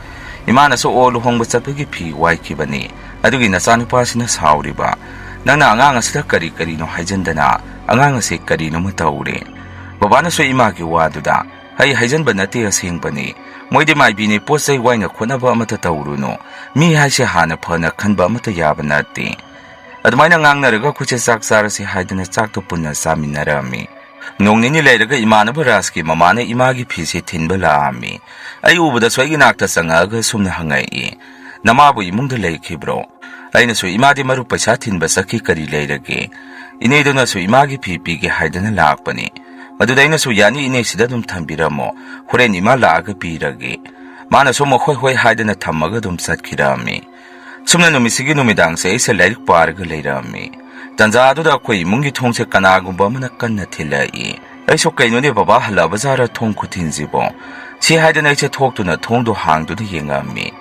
ꯏꯃꯥꯅꯁꯨ, "ꯑꯣ, ꯂꯨꯍꯣꯡꯕ ꯆꯠꯄꯒꯤ ꯐꯤ ꯋꯥꯏꯈꯤꯕꯅꯤ꯫ ꯑꯗꯨꯒꯤ ꯅꯆꯥꯅꯨꯄꯥꯁꯤꯅ ꯁꯥꯎꯔꯤꯕ꯫ ꯅꯪꯅ ꯑꯉꯥꯡ ꯑꯁꯤꯗ ꯀꯔꯤ ꯀꯔꯤꯅꯣ ꯍꯥꯏꯖꯟꯗꯅ ꯑꯉꯥꯡ ꯑꯁꯤ ꯀꯔꯤꯅꯣꯃ ꯇꯧꯔꯦ꯫" ꯕꯕꯥꯅꯁꯨ ꯏꯃꯥꯒꯤ ꯋꯥꯗꯨꯗ, "ꯍꯩ, ꯍꯥꯏꯖꯟꯕ ꯅꯠꯇꯦ, ꯑꯁꯦꯡꯕꯅꯤ꯫ ꯃꯣꯏꯗꯤ ꯃꯥꯏꯕꯤꯅꯤ, ꯄꯣꯠ ꯆꯩ ꯋꯥꯏꯅ ꯈꯣꯠꯅꯕ ꯑꯃꯠꯇ ꯇꯧꯔꯨꯅꯨ꯫ ꯃꯤ ꯍꯥꯏꯁꯦ ꯍꯥꯟꯅ ꯐꯅ ꯈꯟꯕ ꯑꯃꯠꯇ ꯌꯥꯕ ꯅꯠꯇꯦ꯫" ꯑꯗꯨꯃꯥꯏꯅ ꯉꯥꯡꯅꯔꯒ ꯑꯩꯈꯣꯏꯁꯦ ꯆꯥꯛ ꯆꯥꯔꯁꯤ ꯍꯥꯏꯗꯅ ꯆꯥꯛꯇꯣ ꯄꯨꯟꯅ ꯆꯥꯃꯤꯟꯅꯔꯝꯃꯤ꯫ ꯅꯣꯡ ꯅꯤꯅꯤ ꯂꯩꯔꯒ ꯏꯃꯥꯟꯅꯕ ꯔꯥꯖꯀꯤ ꯃꯃꯥꯅ ꯏꯃꯥꯒꯤ ꯐꯤꯁꯦ ꯊꯤꯟꯕ ꯂꯥꯛꯑꯝꯃꯤ꯫ ꯑꯩ ꯎꯕꯗꯁꯨ ꯑꯩꯒꯤ ꯅꯥꯛꯇ ꯆꯪꯉꯛꯑꯒ ꯁꯨꯝꯅ ꯍꯪꯉꯛꯏ, "ꯅꯃꯥꯕꯨ ꯏꯃꯨꯡꯗ ꯂꯩꯈꯤꯕ꯭ꯔꯣ?" ꯑꯩꯅꯁꯨ, "ꯏꯃꯥꯗꯤ ꯃꯔꯨꯞ ꯄꯩꯁꯥ ꯊꯤꯟꯕ ꯆꯠꯈꯤ, ꯀꯔꯤ ꯂꯩꯔꯒꯦ?" ꯏꯅꯦꯗꯨꯅꯁꯨ ꯏꯃꯥꯒꯤ ꯐꯤ ꯄꯤꯒꯦ ꯍꯥꯏꯗꯅ ꯂꯥꯛꯄꯅꯤ꯫ ꯃꯗꯨꯗ ꯑꯩꯅꯁꯨ, "ꯌꯥꯅꯤ ꯏꯅꯦ, ꯁꯤꯗ ꯑꯗꯨꯝ ꯊꯝꯕꯤꯔꯝꯃꯣ, ꯍꯣꯔꯦꯟ ꯏꯃꯥ ꯂꯥꯛꯑꯒ ꯄꯤꯔꯒꯦ꯫" ꯃꯥꯅꯁꯨ ꯑꯃꯨꯛ ꯍꯣꯏ ꯍꯣꯏ ꯍꯥꯏꯗꯅ ꯊꯝꯃꯒ ꯑꯗꯨꯝ ꯆꯠꯈꯤꯔꯝꯃꯤ꯫ ꯁꯨꯝꯅ ꯅꯨꯃꯤꯠꯁꯤꯒꯤ ꯅꯨꯃꯤꯗꯥꯡꯁꯦ ꯑꯩꯁꯦ ꯂꯥꯏꯔꯤꯛ ꯄꯥꯔꯒ ꯂꯩꯔꯝꯃꯤ꯫ ꯇꯟꯖꯥ ꯑꯗꯨꯗ ꯑꯩꯈꯣꯏ ꯏꯃꯨꯡꯒꯤ ꯊꯣꯡꯁꯦ ꯀꯅꯥꯒꯨꯝꯕ ꯑꯃꯅ ꯀꯟꯅ ꯊꯤꯜꯂꯛꯏ꯫ ꯑꯩꯁꯨ, "ꯀꯩꯅꯣꯅꯦ ꯕꯕꯥ, ꯍꯜꯂꯛꯑꯕꯖꯥꯔ ꯊꯣꯡ ꯈꯨꯊꯤꯟꯁꯤꯕꯣ?" ꯁꯤ ꯍꯥꯏꯗꯅ ꯑꯩꯁꯦ ꯊꯣꯛꯇꯨꯅ ꯊꯣꯡꯗꯣ ꯍꯥꯡꯗꯨꯅ ꯌꯦꯡꯉꯝꯃꯤ꯫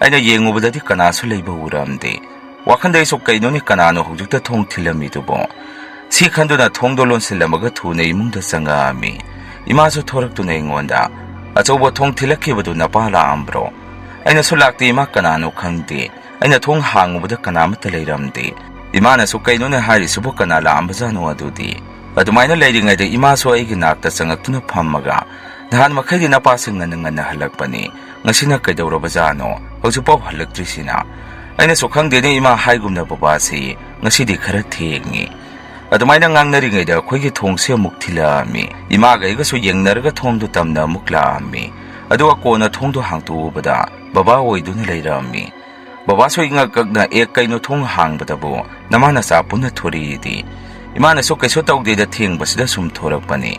ꯑꯩꯅ ꯌꯦꯡꯉꯨꯕꯗꯗꯤ ꯀꯅꯥꯁꯨ ꯂꯩꯕ ꯎꯔꯝꯗꯦ꯫ ꯋꯥꯈꯜꯗ ꯑꯩꯁꯨ ꯀꯩꯅꯣꯅꯤ, ꯀꯅꯥꯅꯣ ꯍꯧꯖꯤꯛꯇ ꯊꯣꯡ ꯊꯤꯜꯂꯝꯃꯤꯗꯨꯕꯣ? ꯁꯤ ꯈꯟꯗꯨꯅ ꯊꯣꯡꯗꯣ ꯂꯣꯟꯁꯤꯜꯂꯝꯃꯒ ꯊꯨꯅ ꯏꯃꯨꯡꯗ ꯆꯪꯉꯛꯑꯝꯃꯤ꯫ ꯏꯃꯥꯁꯨ ꯊꯣꯔꯛꯇꯨꯅ ꯑꯩꯉꯣꯟꯗ, "ꯑꯆꯧꯕ ꯊꯣꯡ ꯊꯤꯜꯂꯛꯈꯤꯕꯗꯨ ꯅꯄꯥ ꯂꯥꯛꯑꯝꯕ꯭ꯔꯣ?" ꯑꯩꯅꯁꯨ, "ꯂꯥꯛꯇꯦ ꯏꯃꯥ, ꯀꯅꯥꯅꯣ ꯈꯪꯗꯦ꯫ ꯑꯩꯅ ꯊꯣꯡ ꯍꯥꯡꯉꯨꯕꯗ ꯀꯅꯥꯃꯠꯇ ꯂꯩꯔꯝꯗꯦ꯫" ꯏꯃꯥꯅꯁꯨ, "ꯀꯩꯅꯣꯅꯦ ꯍꯥꯏꯔꯤꯁꯤꯕꯨ, ꯀꯅꯥ ꯂꯥꯛꯑꯝꯕꯖꯥꯠꯅꯣ ꯑꯗꯨꯗꯤ?" ꯑꯗꯨꯃꯥꯏꯅ ꯂꯩꯔꯤꯉꯩꯗ ꯏꯃꯥꯁꯨ ꯑꯩꯒꯤ ꯅꯥꯛꯇ ꯆꯪꯉꯛꯇꯨꯅ ꯐꯝꯃꯒ, "ꯅꯍꯥꯟ ꯃꯈꯩꯗꯤ ꯅꯄꯥꯁꯤ ꯉꯟꯅ ꯉꯟꯅ ꯍꯜꯂꯛꯄꯅꯤ, ꯉꯁꯤꯅ ꯀꯩꯗꯧꯔꯕꯖꯥꯠꯅꯣ? ꯍꯧꯖꯤꯛꯐꯥꯎ ꯍꯜꯂꯛꯇ꯭ꯔꯤꯁꯤꯅ?" ꯑꯩꯅꯁꯨ, "ꯈꯪꯗꯦꯅꯦ ꯏꯃꯥ, ꯍꯥꯏꯒꯨꯝꯅ ꯕꯕꯥꯁꯤ ꯉꯁꯤꯗꯤ ꯈꯔ ꯊꯦꯡꯉꯤ꯫" ꯑꯗꯨꯃꯥꯏꯅ ꯉꯥꯡꯅꯔꯤꯉꯩꯗ ꯑꯩꯈꯣꯏꯒꯤ ꯊꯣꯡꯁꯦ ꯑꯃꯨꯛ ꯊꯤꯜꯂꯛꯑꯝꯃꯤ꯫ ꯏꯃꯥꯒ ꯑꯩꯒꯁꯨ ꯌꯦꯡꯅꯔꯒ ꯊꯣꯡꯗꯨ ꯇꯝꯅ ꯑꯃꯨꯛ ꯂꯥꯛꯑꯝꯃꯤ꯫ ꯑꯗꯨꯒ ꯀꯣꯟꯅ ꯊꯣꯡꯗꯨ ꯍꯥꯡꯇꯣꯛꯎꯕꯗ ꯕꯕꯥ ꯑꯣꯏꯗꯨꯅ ꯂꯩꯔꯝꯃꯤ꯫ ꯕꯕꯥꯁꯨ ꯏꯉꯛ ꯉꯛꯅ, "ꯑꯦ, ꯀꯩꯅꯣ ꯊꯣꯡ ꯍꯥꯡꯕꯗꯕꯨ ꯅꯃꯥ ꯅꯆꯥ ꯄꯨꯟꯅ ꯊꯣꯔꯛꯏꯗꯤ?" ꯏꯃꯥꯅꯁꯨ, "ꯀꯩꯁꯨ ꯇꯧꯗꯦꯗ, ꯊꯦꯡꯕꯁꯤꯗ ꯁꯨꯝ ꯊꯣꯔꯛꯄꯅꯤ꯫"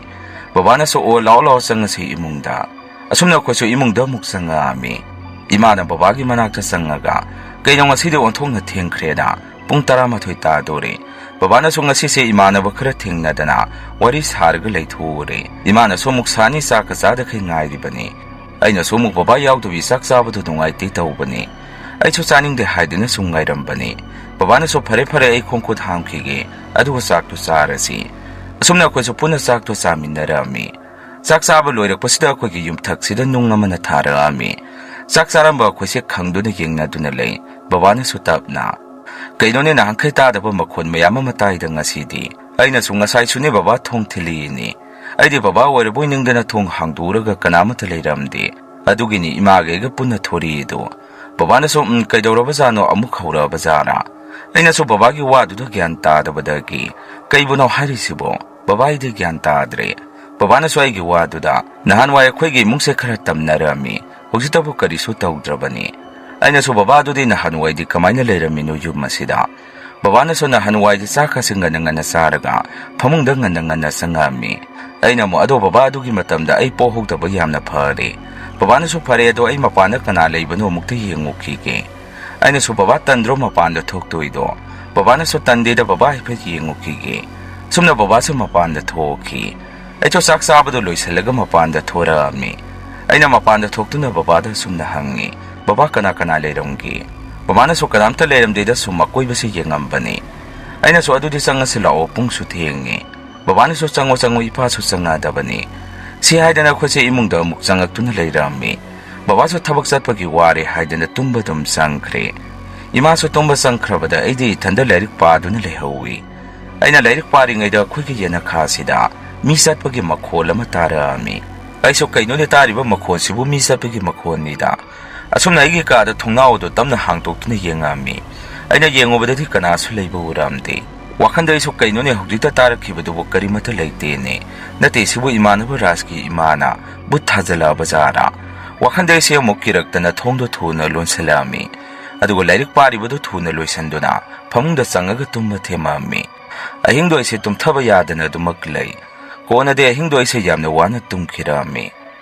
ꯕꯕꯥꯅꯁꯨ, "ꯑꯣ, ꯂꯥꯛꯑꯣ ꯂꯥꯛꯑꯣ, ꯆꯪꯉꯁꯤ ꯏꯃꯨꯡꯗ꯫" ꯑꯁꯨꯝꯅ ꯑꯩꯈꯣꯏꯁꯨ ꯏꯃꯨꯡꯗ ꯑꯃꯨꯛ ꯆꯪꯉꯛꯑꯝꯃꯤ꯫ ꯏꯃꯥꯅ ꯕꯕꯥꯒꯤ ꯃꯅꯥꯛꯇ ꯆꯪꯉꯒ, "ꯀꯩꯅꯣ ꯉꯁꯤꯗꯤ ꯑꯣꯟꯊꯣꯛꯅ ꯊꯦꯡꯈ꯭ꯔꯦꯗ, ꯄꯨꯡ ꯇꯔꯥꯃꯥꯊꯣꯏ ꯇꯥꯗꯣꯔꯦ꯫" ꯕꯕꯥꯅꯁꯨ ꯉꯁꯤꯁꯦ ꯏꯃꯥꯟꯅꯕ ꯈꯔ ꯊꯦꯡꯅꯗꯅ ꯋꯥꯔꯤ ꯁꯥꯔꯒ ꯂꯩꯊꯣꯛꯎꯔꯦ꯫ ꯏꯃꯥꯅꯁꯨ ꯑꯃꯨꯛ ꯁꯥꯅꯤ, ꯆꯥꯛꯀ ꯆꯥꯗꯈꯩ ꯉꯥꯏꯔꯤꯕꯅꯤ꯫ ꯑꯩꯅꯁꯨ ꯑꯃꯨꯛ ꯕꯕꯥ ꯌꯥꯎꯗꯕꯤ ꯆꯥꯛ ꯆꯥꯕꯗꯨ ꯅꯨꯡꯉꯥꯏꯇꯦ ꯇꯧꯕꯅꯤ꯫ ꯑꯩꯁꯨ ꯆꯥꯅꯤꯡꯗꯦ ꯍꯥꯏꯗꯨꯅ ꯁꯨꯝ ꯉꯥꯏꯔꯝꯕꯅꯤ꯫ ꯕꯕꯥꯅꯁꯨ, "ꯐꯔꯦ ꯐꯔꯦ, ꯑꯩ ꯈꯣꯡ ꯈꯨꯠ ꯍꯥꯝꯈꯤꯒꯦ, ꯑꯗꯨꯒ ꯆꯥꯛꯇꯨ ꯆꯥꯔꯁꯤ꯫" ꯑꯁꯨꯝꯅ ꯑꯩꯈꯣꯏꯁꯨ ꯄꯨꯟꯅ ꯆꯥꯛꯇꯨ ꯆꯥꯃꯤꯟꯅꯔꯛꯑꯝꯃꯤ꯫ ꯆꯥꯛ ꯆꯥꯕ ꯂꯣꯏꯔꯛꯄꯁꯤꯗ ꯑꯩꯈꯣꯏꯒꯤ ꯌꯨꯝꯊꯛꯁꯤꯗ ꯅꯨꯡ ꯑꯃꯅ ꯊꯥꯔꯛꯑꯝꯃꯤ꯫ ꯆꯥꯛ ꯆꯥꯔꯝꯕ ꯑꯩꯈꯣꯏꯁꯦ ꯈꯪꯗꯨꯅ ꯌꯦꯡꯅꯗꯨꯅ ꯂꯩ꯫ ꯕꯕꯥꯅꯁꯨ ꯇꯞꯅ, "ꯀꯩꯅꯣꯅꯦ, ꯅꯍꯥꯟꯈꯩ ꯇꯥꯗꯕ ꯃꯈꯣꯟ ꯃꯌꯥꯝ ꯑꯃ ꯇꯥꯏꯗ ꯉꯁꯤꯗꯤ?" ꯑꯩꯅꯁꯨ, "ꯉꯁꯥꯏꯁꯨꯅꯦ ꯕꯕꯥ ꯊꯣꯡ ꯊꯤꯜꯂꯤꯅꯤ꯫ ꯑꯩꯗꯤ ꯕꯕꯥ ꯑꯣꯏꯔꯕꯣꯏ ꯅꯤꯡꯗꯅ ꯊꯣꯡ ꯍꯥꯡꯗꯣꯛꯎꯔꯒ ꯀꯅꯥꯃꯠꯇ ꯂꯩꯔꯝꯗꯦ꯫ ꯑꯗꯨꯒꯤꯅꯤ ꯏꯃꯥꯒ ꯑꯩꯒ ꯄꯨꯟꯅ ꯊꯣꯔꯛꯏꯗꯣ꯫" ꯕꯕꯥꯅꯁꯨ, "ꯎꯝ, ꯀꯩꯗꯧꯔꯕꯖꯥꯠꯅꯣ? ꯑꯃꯨꯛ ꯍꯧꯔꯛꯑꯕꯖꯥꯠꯔꯥ?" ꯑꯩꯅꯁꯨ ꯕꯕꯥꯒꯤ ꯋꯥꯗꯨꯗ ꯒ꯭ꯌꯥꯟ ꯇꯥꯗꯕꯗꯒꯤ, "ꯀꯩꯕꯨꯅꯣ ꯍꯥꯏꯔꯤꯁꯤꯕꯣ? ꯕꯕꯥ, ꯑꯩꯗꯤ ꯒ꯭ꯌꯥꯟ ꯇꯥꯗ꯭ꯔꯦ꯫" ꯕꯕꯥꯅꯁꯨ ꯑꯩꯒꯤ ꯋꯥꯗꯨꯗ, "ꯅꯍꯥꯟꯋꯥꯏ ꯑꯩꯈꯣꯏꯒꯤ ꯏꯃꯨꯡꯁꯦ ꯈꯔ ꯇꯝꯅꯔꯝꯃꯤ, ꯍꯧꯖꯤꯛꯇꯕꯨ ꯀꯔꯤꯁꯨ ꯇꯧꯗ꯭ꯔꯕꯅꯤ꯫" ꯑꯩꯅꯁꯨ, "ꯕꯕꯥ, ꯑꯗꯨꯗꯤ ꯅꯍꯥꯟꯋꯥꯏꯗꯤ ꯀꯃꯥꯏꯅ ꯂꯩꯔꯝꯃꯤꯅꯣ ꯌꯨꯝ ꯑꯁꯤꯗ?" ꯕꯕꯥꯅꯁꯨ ꯅꯍꯥꯟꯋꯥꯏꯗꯤ ꯆꯥꯛꯀꯁꯦ ꯉꯟꯅ ꯉꯟꯅ ꯆꯥꯔꯒ ꯐꯃꯨꯡꯗ ꯉꯟꯅ ꯉꯟꯅ ꯆꯪꯉꯛꯑꯝꯃꯤ꯫ ꯑꯩꯅ ꯑꯃꯨꯛ, "ꯑꯗꯣ ꯕꯕꯥ, ꯑꯗꯨꯒꯤ ꯃꯇꯝꯗ ꯑꯩ ꯄꯣꯛꯍꯧꯗꯕ ꯌꯥꯝꯅ ꯐꯔꯦ꯫" ꯕꯕꯥꯅꯁꯨ, "ꯐꯔꯦ, ꯑꯗꯣ ꯑꯩ ꯃꯄꯥꯟꯗ ꯀꯅꯥ ꯂꯩꯕꯅꯣ ꯑꯃꯨꯛꯇ ꯌꯦꯡꯉꯨꯈꯤꯒꯦ꯫" ꯑꯩꯅꯁꯨ, "ꯕꯕꯥ, ꯇꯟꯗ꯭ꯔꯣ ꯃꯄꯥꯟꯗ ꯊꯣꯛꯇꯣꯏꯗꯣ?" ꯕꯕꯥꯅꯁꯨ, "ꯇꯟꯗꯦꯗ ꯕꯕꯥ, ꯍꯥꯏꯐꯦꯠ ꯌꯦꯡꯉꯨꯈꯤꯒꯦ꯫" ꯁꯨꯝꯅ ꯕꯕꯥꯁꯨ ꯃꯄꯥꯟꯗ ꯊꯣꯛꯈꯤ꯫ ꯑꯩꯁꯨ ꯆꯥꯛ ꯆꯥꯕꯗꯣ ꯂꯣꯏꯁꯤꯜꯂꯒ ꯃꯄꯥꯟꯗ ꯊꯣꯔꯛꯑꯝꯃꯤ꯫ ꯑꯩꯅ ꯃꯄꯥꯟꯗ ꯊꯣꯛꯇꯨꯅ ꯕꯕꯥꯗ ꯁꯨꯝꯅ ꯍꯪꯉꯤ, "ꯕꯕꯥ, ꯀꯅꯥ ꯀꯅꯥ ꯂꯩꯔꯝꯒꯦ?" ꯃꯃꯥꯅꯁꯨ ꯀꯅꯥꯝꯇ ꯂꯩꯔꯝꯗꯦꯗ ꯁꯨꯝ ꯑꯀꯣꯏꯕꯁꯤ ꯌꯦꯡꯉꯝꯕꯅꯤ꯫ ꯑꯩꯅꯁꯨ "ꯑꯗꯨꯗꯤ ꯆꯪꯉꯁꯤ ꯂꯥꯛꯑꯣ, ꯄꯨꯡꯁꯨ ꯊꯦꯡꯉꯤ"꯫ ꯕꯕꯥꯅꯁꯨ "ꯆꯪꯉꯣ, ꯆꯪꯉꯣ, ꯏꯄꯥꯁꯨ ꯆꯪꯉꯛꯑꯗꯕꯅꯤ"꯫ ꯁꯤ ꯍꯥꯏꯗꯅ ꯑꯩꯈꯣꯏꯁꯦ ꯏꯃꯨꯡꯗ ꯑꯃꯨꯛ ꯆꯪꯉꯛꯇꯨꯅ ꯂꯩꯔꯝꯃꯤ꯫ ꯕꯕꯥꯁꯨ ꯊꯕꯛ ꯆꯠꯄꯒꯤ ꯋꯥꯔꯦ ꯍꯥꯏꯗꯅ ꯇꯨꯝꯕ ꯑꯗꯨꯝ ꯆꯪꯈ꯭ꯔꯦ꯫ ꯏꯃꯥꯁꯨ ꯇꯨꯝꯕ ꯆꯪꯈ꯭ꯔꯕꯗ ꯑꯩꯗꯤ ꯏꯊꯟꯗ ꯂꯥꯏꯔꯤꯛ ꯄꯥꯗꯨꯅ ꯂꯩꯍꯧꯏ꯫ ꯑꯩꯅ ꯂꯥꯏꯔꯤꯛ ꯄꯥꯔꯤꯉꯩꯗ ꯑꯩꯈꯣꯏꯒꯤ ꯌꯦꯅꯈꯥꯁꯤꯗ ꯃꯤ ꯆꯠꯄꯒꯤ ꯃꯈꯣꯜ ꯑꯃ ꯇꯥꯔꯛꯑꯝꯃꯤ꯫ ꯑꯩꯁꯨ "ꯀꯩꯅꯣꯅꯦ ꯇꯥꯔꯤꯕ ꯃꯈꯣꯜꯁꯤꯕꯨ? ꯃꯤ ꯆꯠꯄꯒꯤ ꯃꯈꯣꯜꯅꯤꯗ"꯫ ꯑꯁꯨꯝꯅ ꯑꯩꯒꯤ ꯀꯥꯗ ꯊꯣꯡꯅꯥꯎ ꯑꯗꯨ ꯇꯞꯅ ꯍꯥꯡꯇꯣꯛꯇꯨꯅ ꯌꯦꯡꯉꯝꯃꯤ꯫ ꯑꯩꯅ ꯌꯦꯡꯉꯨꯕꯗꯗꯤ ꯀꯅꯥꯁꯨ ꯂꯩꯕ ꯎꯔꯝꯗꯦ꯫ ꯋꯥꯈꯟꯗ ꯑꯩꯁꯨ "ꯀꯩꯅꯣꯅꯦ ꯍꯧꯖꯤꯛꯇ ꯇꯥꯔꯛꯈꯤꯕꯗꯨꯕꯨ? ꯀꯔꯤꯃꯠꯇ ꯂꯩꯇꯦꯅꯦ"꯫ ꯅꯠꯇꯦ, ꯁꯤꯕꯨ ꯏꯃꯥꯟꯅꯕ ꯔꯥꯖꯀꯤ ꯏꯃꯥꯅ ꯕꯨꯠ ꯊꯥꯖꯤꯜꯂꯛꯑꯕ ꯖꯥꯔꯥ? ꯋꯥꯈꯟꯗ ꯑꯩꯁꯦ ꯑꯃꯨꯛ ꯀꯤꯔꯛꯇꯅ ꯊꯣꯡꯗꯣ ꯊꯨꯅ ꯂꯣꯟꯁꯤꯜꯂꯛꯑꯝꯃꯤ꯫ ꯑꯗꯨꯒ ꯂꯥꯏꯔꯤꯛ ꯄꯥꯔꯤꯕꯗꯨ ꯊꯨꯅ ꯂꯣꯏꯁꯤꯟꯗꯨꯅ ꯐꯃꯨꯡꯗ ꯆꯪꯉꯒ ꯇꯨꯝꯕ ꯊꯦꯝꯃꯝꯃꯤ꯫ ꯑꯍꯤꯡꯗꯣ ꯑꯩꯁꯦ ꯇꯨꯝꯊꯕ ꯌꯥꯗꯅ ꯑꯗꯨꯃꯛ ꯂꯩ꯫ ꯀꯣꯟꯅꯗꯤ ꯑꯍꯤꯡꯗꯣ ꯑꯩꯁꯦ ꯌꯥꯝꯅ ꯋꯥꯅ ꯇꯨꯝꯈꯤꯔꯝꯃꯤ꯫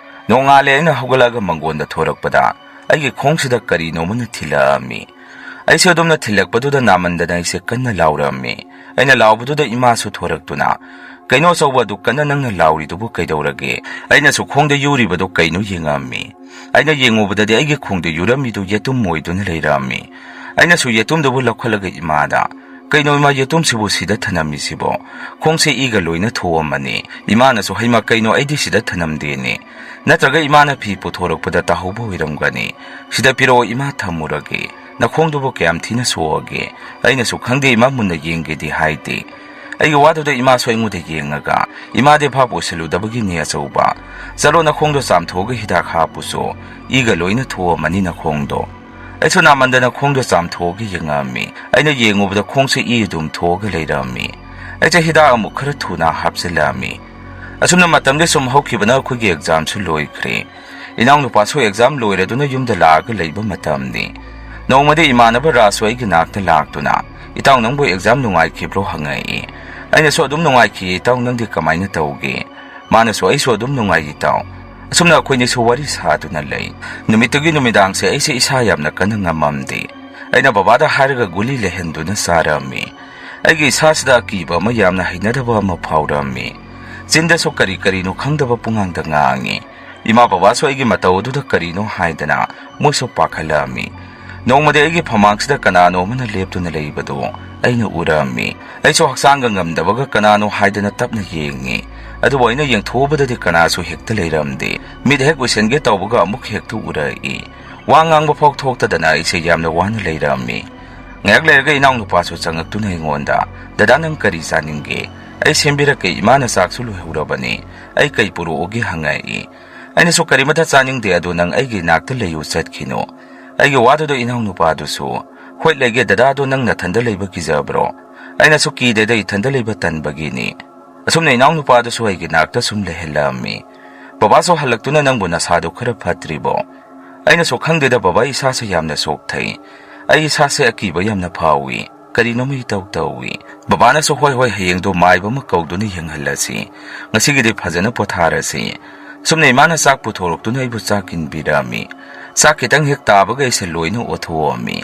ꯅꯣꯡꯉꯥꯜꯂꯦ ꯑꯩꯅ ꯍꯧꯒꯠꯂꯒ ꯃꯪꯒꯣꯟꯗ ꯊꯣꯔꯛꯄꯗ ꯑꯩꯒꯤ ꯈꯣꯡꯁꯤꯗ ꯀꯔꯤꯅꯣꯃꯅ ꯊꯤꯜꯂꯛꯑꯝꯃꯤ꯫ ꯑꯩꯁꯦ ꯑꯗꯨꯝꯅ ꯊꯤꯜꯂꯛꯄꯗꯨꯗ ꯅꯥꯃꯟꯗꯅ ꯑꯩꯁꯦ ꯀꯟꯅ ꯂꯥꯎꯔꯝꯃꯤ꯫ ꯑꯩꯅ ꯂꯥꯎꯕꯗꯨꯗ ꯏꯃꯥꯁꯨ ꯊꯣꯔꯛꯇꯨꯅ, "ꯀꯩꯅꯣ ꯑꯆꯧꯕ ꯑꯗꯨ ꯀꯟꯅ ꯅꯪꯅ ꯂꯥꯎꯔꯤꯗꯨꯕꯨ ꯀꯩꯗꯧꯔꯒꯦ?" ꯑꯩꯅꯁꯨ ꯈꯣꯡꯗ ꯌꯨꯔꯤꯕꯗꯨ ꯀꯩꯅꯣ ꯌꯦꯡꯉꯝꯃꯤ꯫ ꯑꯩꯅ ꯌꯦꯡꯉꯨꯕꯗꯗꯤ ꯑꯩꯒꯤ ꯈꯣꯡꯗ ꯌꯨꯔꯝꯃꯤꯗꯨ ꯌꯦꯇꯨꯝ ꯑꯣꯏꯗꯨꯅ ꯂꯩꯔꯝꯃꯤ꯫ ꯑꯩꯅꯁꯨ ꯌꯦꯇꯨꯝꯗꯨꯕꯨ ꯂꯧꯈꯠꯂꯒ ꯏꯃꯥꯗ, "ꯀꯩꯅꯣ ꯏꯃꯥ, ꯌꯦꯇꯨꯝꯁꯤꯕꯨ ꯁꯤꯗ ꯊꯅꯝꯃꯤꯁꯤꯕꯣ? ꯈꯣꯡꯁꯦ ꯏꯒ ꯂꯣꯏꯅ ꯊꯣꯛꯑꯝꯃꯅꯤ"꯫ ꯏꯃꯥꯅꯁꯨ, "ꯍꯩꯃꯥ, ꯀꯩꯅꯣ, ꯑꯩꯗꯤ ꯁꯤꯗ ꯊꯅꯝꯗꯦꯅꯦ꯫ ꯅꯠꯇ꯭ꯔꯒ ꯏꯃꯥꯅ ꯐꯤ ꯄꯨꯊꯣꯔꯛꯄꯗ ꯇꯥꯍꯧꯕ ꯑꯣꯏꯔꯝꯒꯅꯤ꯫ ꯁꯤꯗ ꯄꯤꯔꯛꯑꯣ ꯏꯃꯥ, ꯊꯝꯃꯨꯔꯒꯦ꯫ ꯅꯈꯣꯡꯗꯨꯕꯨ ꯀꯌꯥꯝ ꯊꯤꯅ ꯁꯣꯛꯑꯒꯦ?" ꯑꯩꯅꯁꯨ, "ꯈꯪꯗꯦ ꯏꯃꯥ, ꯃꯨꯟꯅ ꯌꯦꯡꯒꯦꯗꯤ ꯍꯥꯏꯗꯦ"꯫ ꯑꯩꯒꯤ ꯋꯥꯗꯨꯗ ꯏꯃꯥꯁꯨ ꯑꯩꯉꯣꯟꯗ ꯌꯦꯡꯉꯒ, "ꯏꯃꯥꯗꯤ ꯚꯥꯞ ꯑꯣꯏꯁꯤꯜꯂꯨꯗꯕꯒꯤꯅꯦ ꯑꯆꯧꯕ꯫ ꯆꯠꯂꯣ, ꯅꯈꯣꯡꯗꯣ ꯆꯥꯝꯊꯣꯛꯑꯒ ꯍꯤꯗꯥꯛ ꯍꯥꯞꯄꯨꯆꯣ꯫ ꯏꯒ ꯂꯣꯏꯅ ꯊꯣꯛꯑꯝꯃꯅꯤ ꯅꯈꯣꯡꯗꯣ"꯫ ꯑꯩꯁꯨ ꯅꯥꯃꯟꯗꯅ ꯈꯣꯡꯗꯣ ꯆꯥꯝꯊꯣꯛꯑꯒ ꯌꯦꯡꯉꯛꯑꯝꯃꯤ꯫ ꯑꯩꯅ ꯌꯦꯡꯉꯨꯕꯗ ꯈꯣꯡꯁꯦ ꯏ ꯑꯗꯨꯝ ꯊꯣꯛꯑꯒ ꯂꯩꯔꯝꯃꯤ꯫ ꯑꯩꯁꯦ ꯍꯤꯗꯥꯛ ꯑꯃꯨꯛ ꯈꯔ ꯊꯨꯅ ꯍꯥꯞꯆꯤꯜꯂꯛꯑꯝꯃꯤ꯫ ꯑꯁꯨꯝꯅ ꯃꯇꯝꯗꯤ ꯁꯨꯝ ꯍꯧꯈꯤꯕꯅ ꯑꯩꯈꯣꯏꯒꯤ ꯑꯦꯛꯖꯥꯝꯁꯨ ꯂꯣꯏꯈ꯭ꯔꯦ꯫ ꯏꯅꯥꯎꯅꯨꯄꯥꯁꯨ ꯑꯦꯛꯖꯥꯝ ꯂꯣꯏꯔꯗꯨꯅ ꯌꯨꯝꯗ ꯂꯥꯛꯑꯒ ꯂꯩꯕ ꯃꯇꯝꯅꯤ꯫ ꯅꯣꯡꯃꯗꯤ ꯏꯃꯥꯟꯅꯕ ꯔꯥꯖꯁꯨ ꯑꯩꯒꯤ ꯅꯥꯛꯇ ꯂꯥꯛꯇꯨꯅ, "ꯏꯇꯥꯎ, ꯅꯪꯕꯨ ꯑꯦꯛꯖꯥꯝ ꯅꯨꯡꯉꯥꯏꯈꯤꯕ꯭ꯔꯣ?" ꯍꯪꯉꯛꯏ꯫ ꯑꯩꯅꯁꯨ, "ꯑꯗꯨꯝ ꯅꯨꯡꯉꯥꯏꯈꯤꯌꯦ ꯏꯇꯥꯎ, ꯅꯪꯗꯤ ꯀꯃꯥꯏꯅ ꯇꯧꯒꯦ?" ꯃꯥꯅꯁꯨ, "ꯑꯩꯁꯨ ꯑꯗꯨꯝ ꯅꯨꯡꯉꯥꯏ ꯏꯇꯥꯎ"꯫ ꯑꯁꯨꯝꯅ ꯑꯩꯈꯣꯏꯅꯤꯁꯨ ꯋꯥꯔꯤ ꯁꯥꯗꯨꯅ ꯂꯩ꯫ ꯅꯨꯃꯤꯠꯇꯨꯒꯤ ꯅꯨꯃꯤꯗꯥꯡꯁꯦ ꯑꯩꯁꯦ ꯏꯁꯥ ꯌꯥꯝꯅ ꯀꯟꯅ ꯉꯝꯃꯝꯗꯦ꯫ ꯑꯩꯅ ꯕꯕꯥꯗ ꯍꯥꯏꯔꯒ ꯒꯨꯂꯤ ꯂꯩꯍꯟꯗꯨꯅ ꯆꯥꯔꯝꯃꯤ꯫ ꯑꯩꯒꯤ ꯏꯁꯥꯁꯤꯗ ꯑꯀꯤꯕ ꯑꯃ, ꯌꯥꯝꯅ ꯍꯩꯅꯗꯕ ꯑꯃ ꯐꯥꯎꯔꯝꯃꯤ꯫ ꯆꯤꯟꯗꯁꯨ ꯀꯔꯤ ꯀꯔꯤꯅꯣ ꯈꯪꯗꯕ ꯄꯨꯡꯉꯥꯡꯗ ꯉꯥꯡꯉꯤ꯫ ꯏꯃꯥ ꯕꯕꯥꯁꯨ ꯑꯩꯒꯤ ꯃꯇꯧ ꯑꯗꯨꯗ ꯀꯔꯤꯅꯣ ꯍꯥꯏꯗꯅ ꯃꯣꯏꯁꯨ ꯄꯥꯈꯠꯂꯛꯑꯝꯃꯤ꯫ ꯅꯣꯡꯃꯗꯤ ꯑꯩꯒꯤ ꯐꯃꯥꯡꯁꯤꯗ ꯀꯅꯥꯅꯣ ꯑꯃꯅ ꯂꯦꯞꯇꯨꯅ ꯂꯩꯕꯗꯨ ꯑꯩꯅ ꯎꯔꯝꯃꯤ꯫ ꯑꯩꯁꯨ ꯍꯛꯆꯥꯡꯒ ꯉꯝꯗꯕꯒ ꯀꯅꯥꯅꯣ ꯍꯥꯏꯗꯅ ꯇꯞꯅ ꯌꯦꯡꯉꯤ꯫ ꯑꯗꯨꯕꯨ ꯑꯩꯅ ꯌꯦꯡꯊꯣꯛꯎꯕꯗꯗꯤ ꯀꯅꯥꯁꯨ ꯍꯦꯛꯇ ꯂꯩꯔꯝꯗꯦ꯫ ꯃꯤꯠ ꯍꯦꯛ ꯎꯏꯁꯟꯒꯦ ꯇꯧꯕꯒ ꯑꯃꯨꯛ ꯍꯦꯛꯇ ꯎꯔꯛꯏ꯫ ꯋꯥ ꯉꯥꯡꯕ ꯐꯥꯎ ꯊꯣꯛꯇꯗꯅ ꯑꯩꯁꯦ ꯌꯥꯝꯅ ꯋꯥꯅ ꯂꯩꯔꯝꯃꯤ꯫ ꯉꯥꯏꯍꯥꯛ ꯂꯩꯔꯒ ꯏꯅꯥꯎꯅꯨꯄꯥꯁꯨ ꯆꯪꯉꯛꯇꯨꯅ ꯑꯩꯉꯣꯟꯗ, "ꯗꯗꯥ, ꯅꯪ ꯀꯔꯤ ꯆꯥꯅꯤꯡꯒꯦ? ꯑꯩ ꯁꯦꯝꯕꯤꯔꯛꯀꯦ, ꯏꯃꯥꯅ ꯆꯥꯛꯁꯨ ꯂꯣꯏꯍꯧꯔꯕꯅꯤ꯫ ꯑꯩ ꯀꯩ ꯄꯨꯔꯛꯎꯒꯦ?" ꯍꯪꯉꯛꯏ꯫ ꯑꯩꯅꯁꯨ, "ꯀꯔꯤꯃꯠꯇ ꯆꯥꯅꯤꯡꯗꯦ, ꯑꯗꯨ ꯅꯪ ꯑꯩꯒꯤ ꯏꯅꯥꯛꯇ ꯂꯩꯌꯨ, ꯆꯠꯈꯤꯅꯨ꯫" ꯑꯩꯒꯤ ꯋꯥꯗꯨꯗ ꯏꯅꯥꯎꯅꯨꯄꯥꯗꯨꯁꯨ, "ꯍꯣꯏ ꯂꯩꯒꯦ ꯗꯗꯥ, ꯑꯗꯣ ꯅꯪ ꯅꯊꯟꯗ ꯂꯩꯕ ꯀꯤꯖꯕ꯭ꯔꯣ?" ꯑꯩꯅꯁꯨ, "ꯀꯤꯗꯦꯗ, ꯏꯊꯟꯗ ꯂꯩꯕ ꯇꯟꯕꯒꯤꯅꯤ꯫" ꯑꯁꯨꯝꯅ ꯏꯅꯥꯎꯅꯨꯄꯥꯗꯨꯁꯨ ꯑꯩꯒꯤ ꯅꯥꯛꯇ ꯁꯨꯝ ꯂꯩꯍꯜꯂꯛꯑꯝꯃꯤ꯫ "ꯕꯕꯥꯁꯨ ꯍꯜꯂꯛꯇꯨꯅ ꯅꯪꯕꯨ ꯅꯁꯥꯗꯣ ꯈꯔ ꯐꯠꯇ꯭ꯔꯤꯕꯣ?" ꯑꯩꯅꯁꯨ, "ꯈꯪꯗꯦꯗ ꯕꯕꯥ, ꯏꯁꯥꯁꯦ ꯌꯥꯝꯅ ꯆꯣꯛꯊꯩ꯫ ꯑꯩ ꯏꯁꯥꯁꯦ ꯑꯀꯤꯕ ꯌꯥꯝꯅ ꯐꯥꯎꯏ꯫ ꯀꯔꯤꯅꯣꯝ ꯏꯇꯧ ꯇꯧꯏ꯫" ꯕꯕꯥꯅꯁꯨ, "ꯍꯣꯏ, ꯍꯣꯏ, ꯍꯌꯦꯡꯗꯣ ꯃꯥꯏꯕ ꯑꯃ ꯀꯧꯗꯨꯅ ꯌꯦꯡꯍꯜꯂꯁꯤ꯫ ꯉꯁꯤꯒꯤꯗꯤ ꯐꯖꯅ ꯄꯣꯊꯥꯔꯁꯤ꯫" ꯁꯨꯝꯅ ꯏꯃꯥꯅ ꯆꯥꯛ ꯄꯨꯊꯣꯔꯛꯇꯨꯅ ꯑꯩꯕꯨ ꯆꯥꯛ ꯏꯟꯕꯤꯔꯛꯑꯝꯃꯤ꯫ ꯆꯥꯛ ꯈꯤꯇꯪ ꯍꯦꯛ ꯇꯥꯕꯒ ꯑꯩꯁꯦ ꯂꯣꯏꯅ ꯑꯣꯊꯣꯛꯑꯝꯃꯤ꯫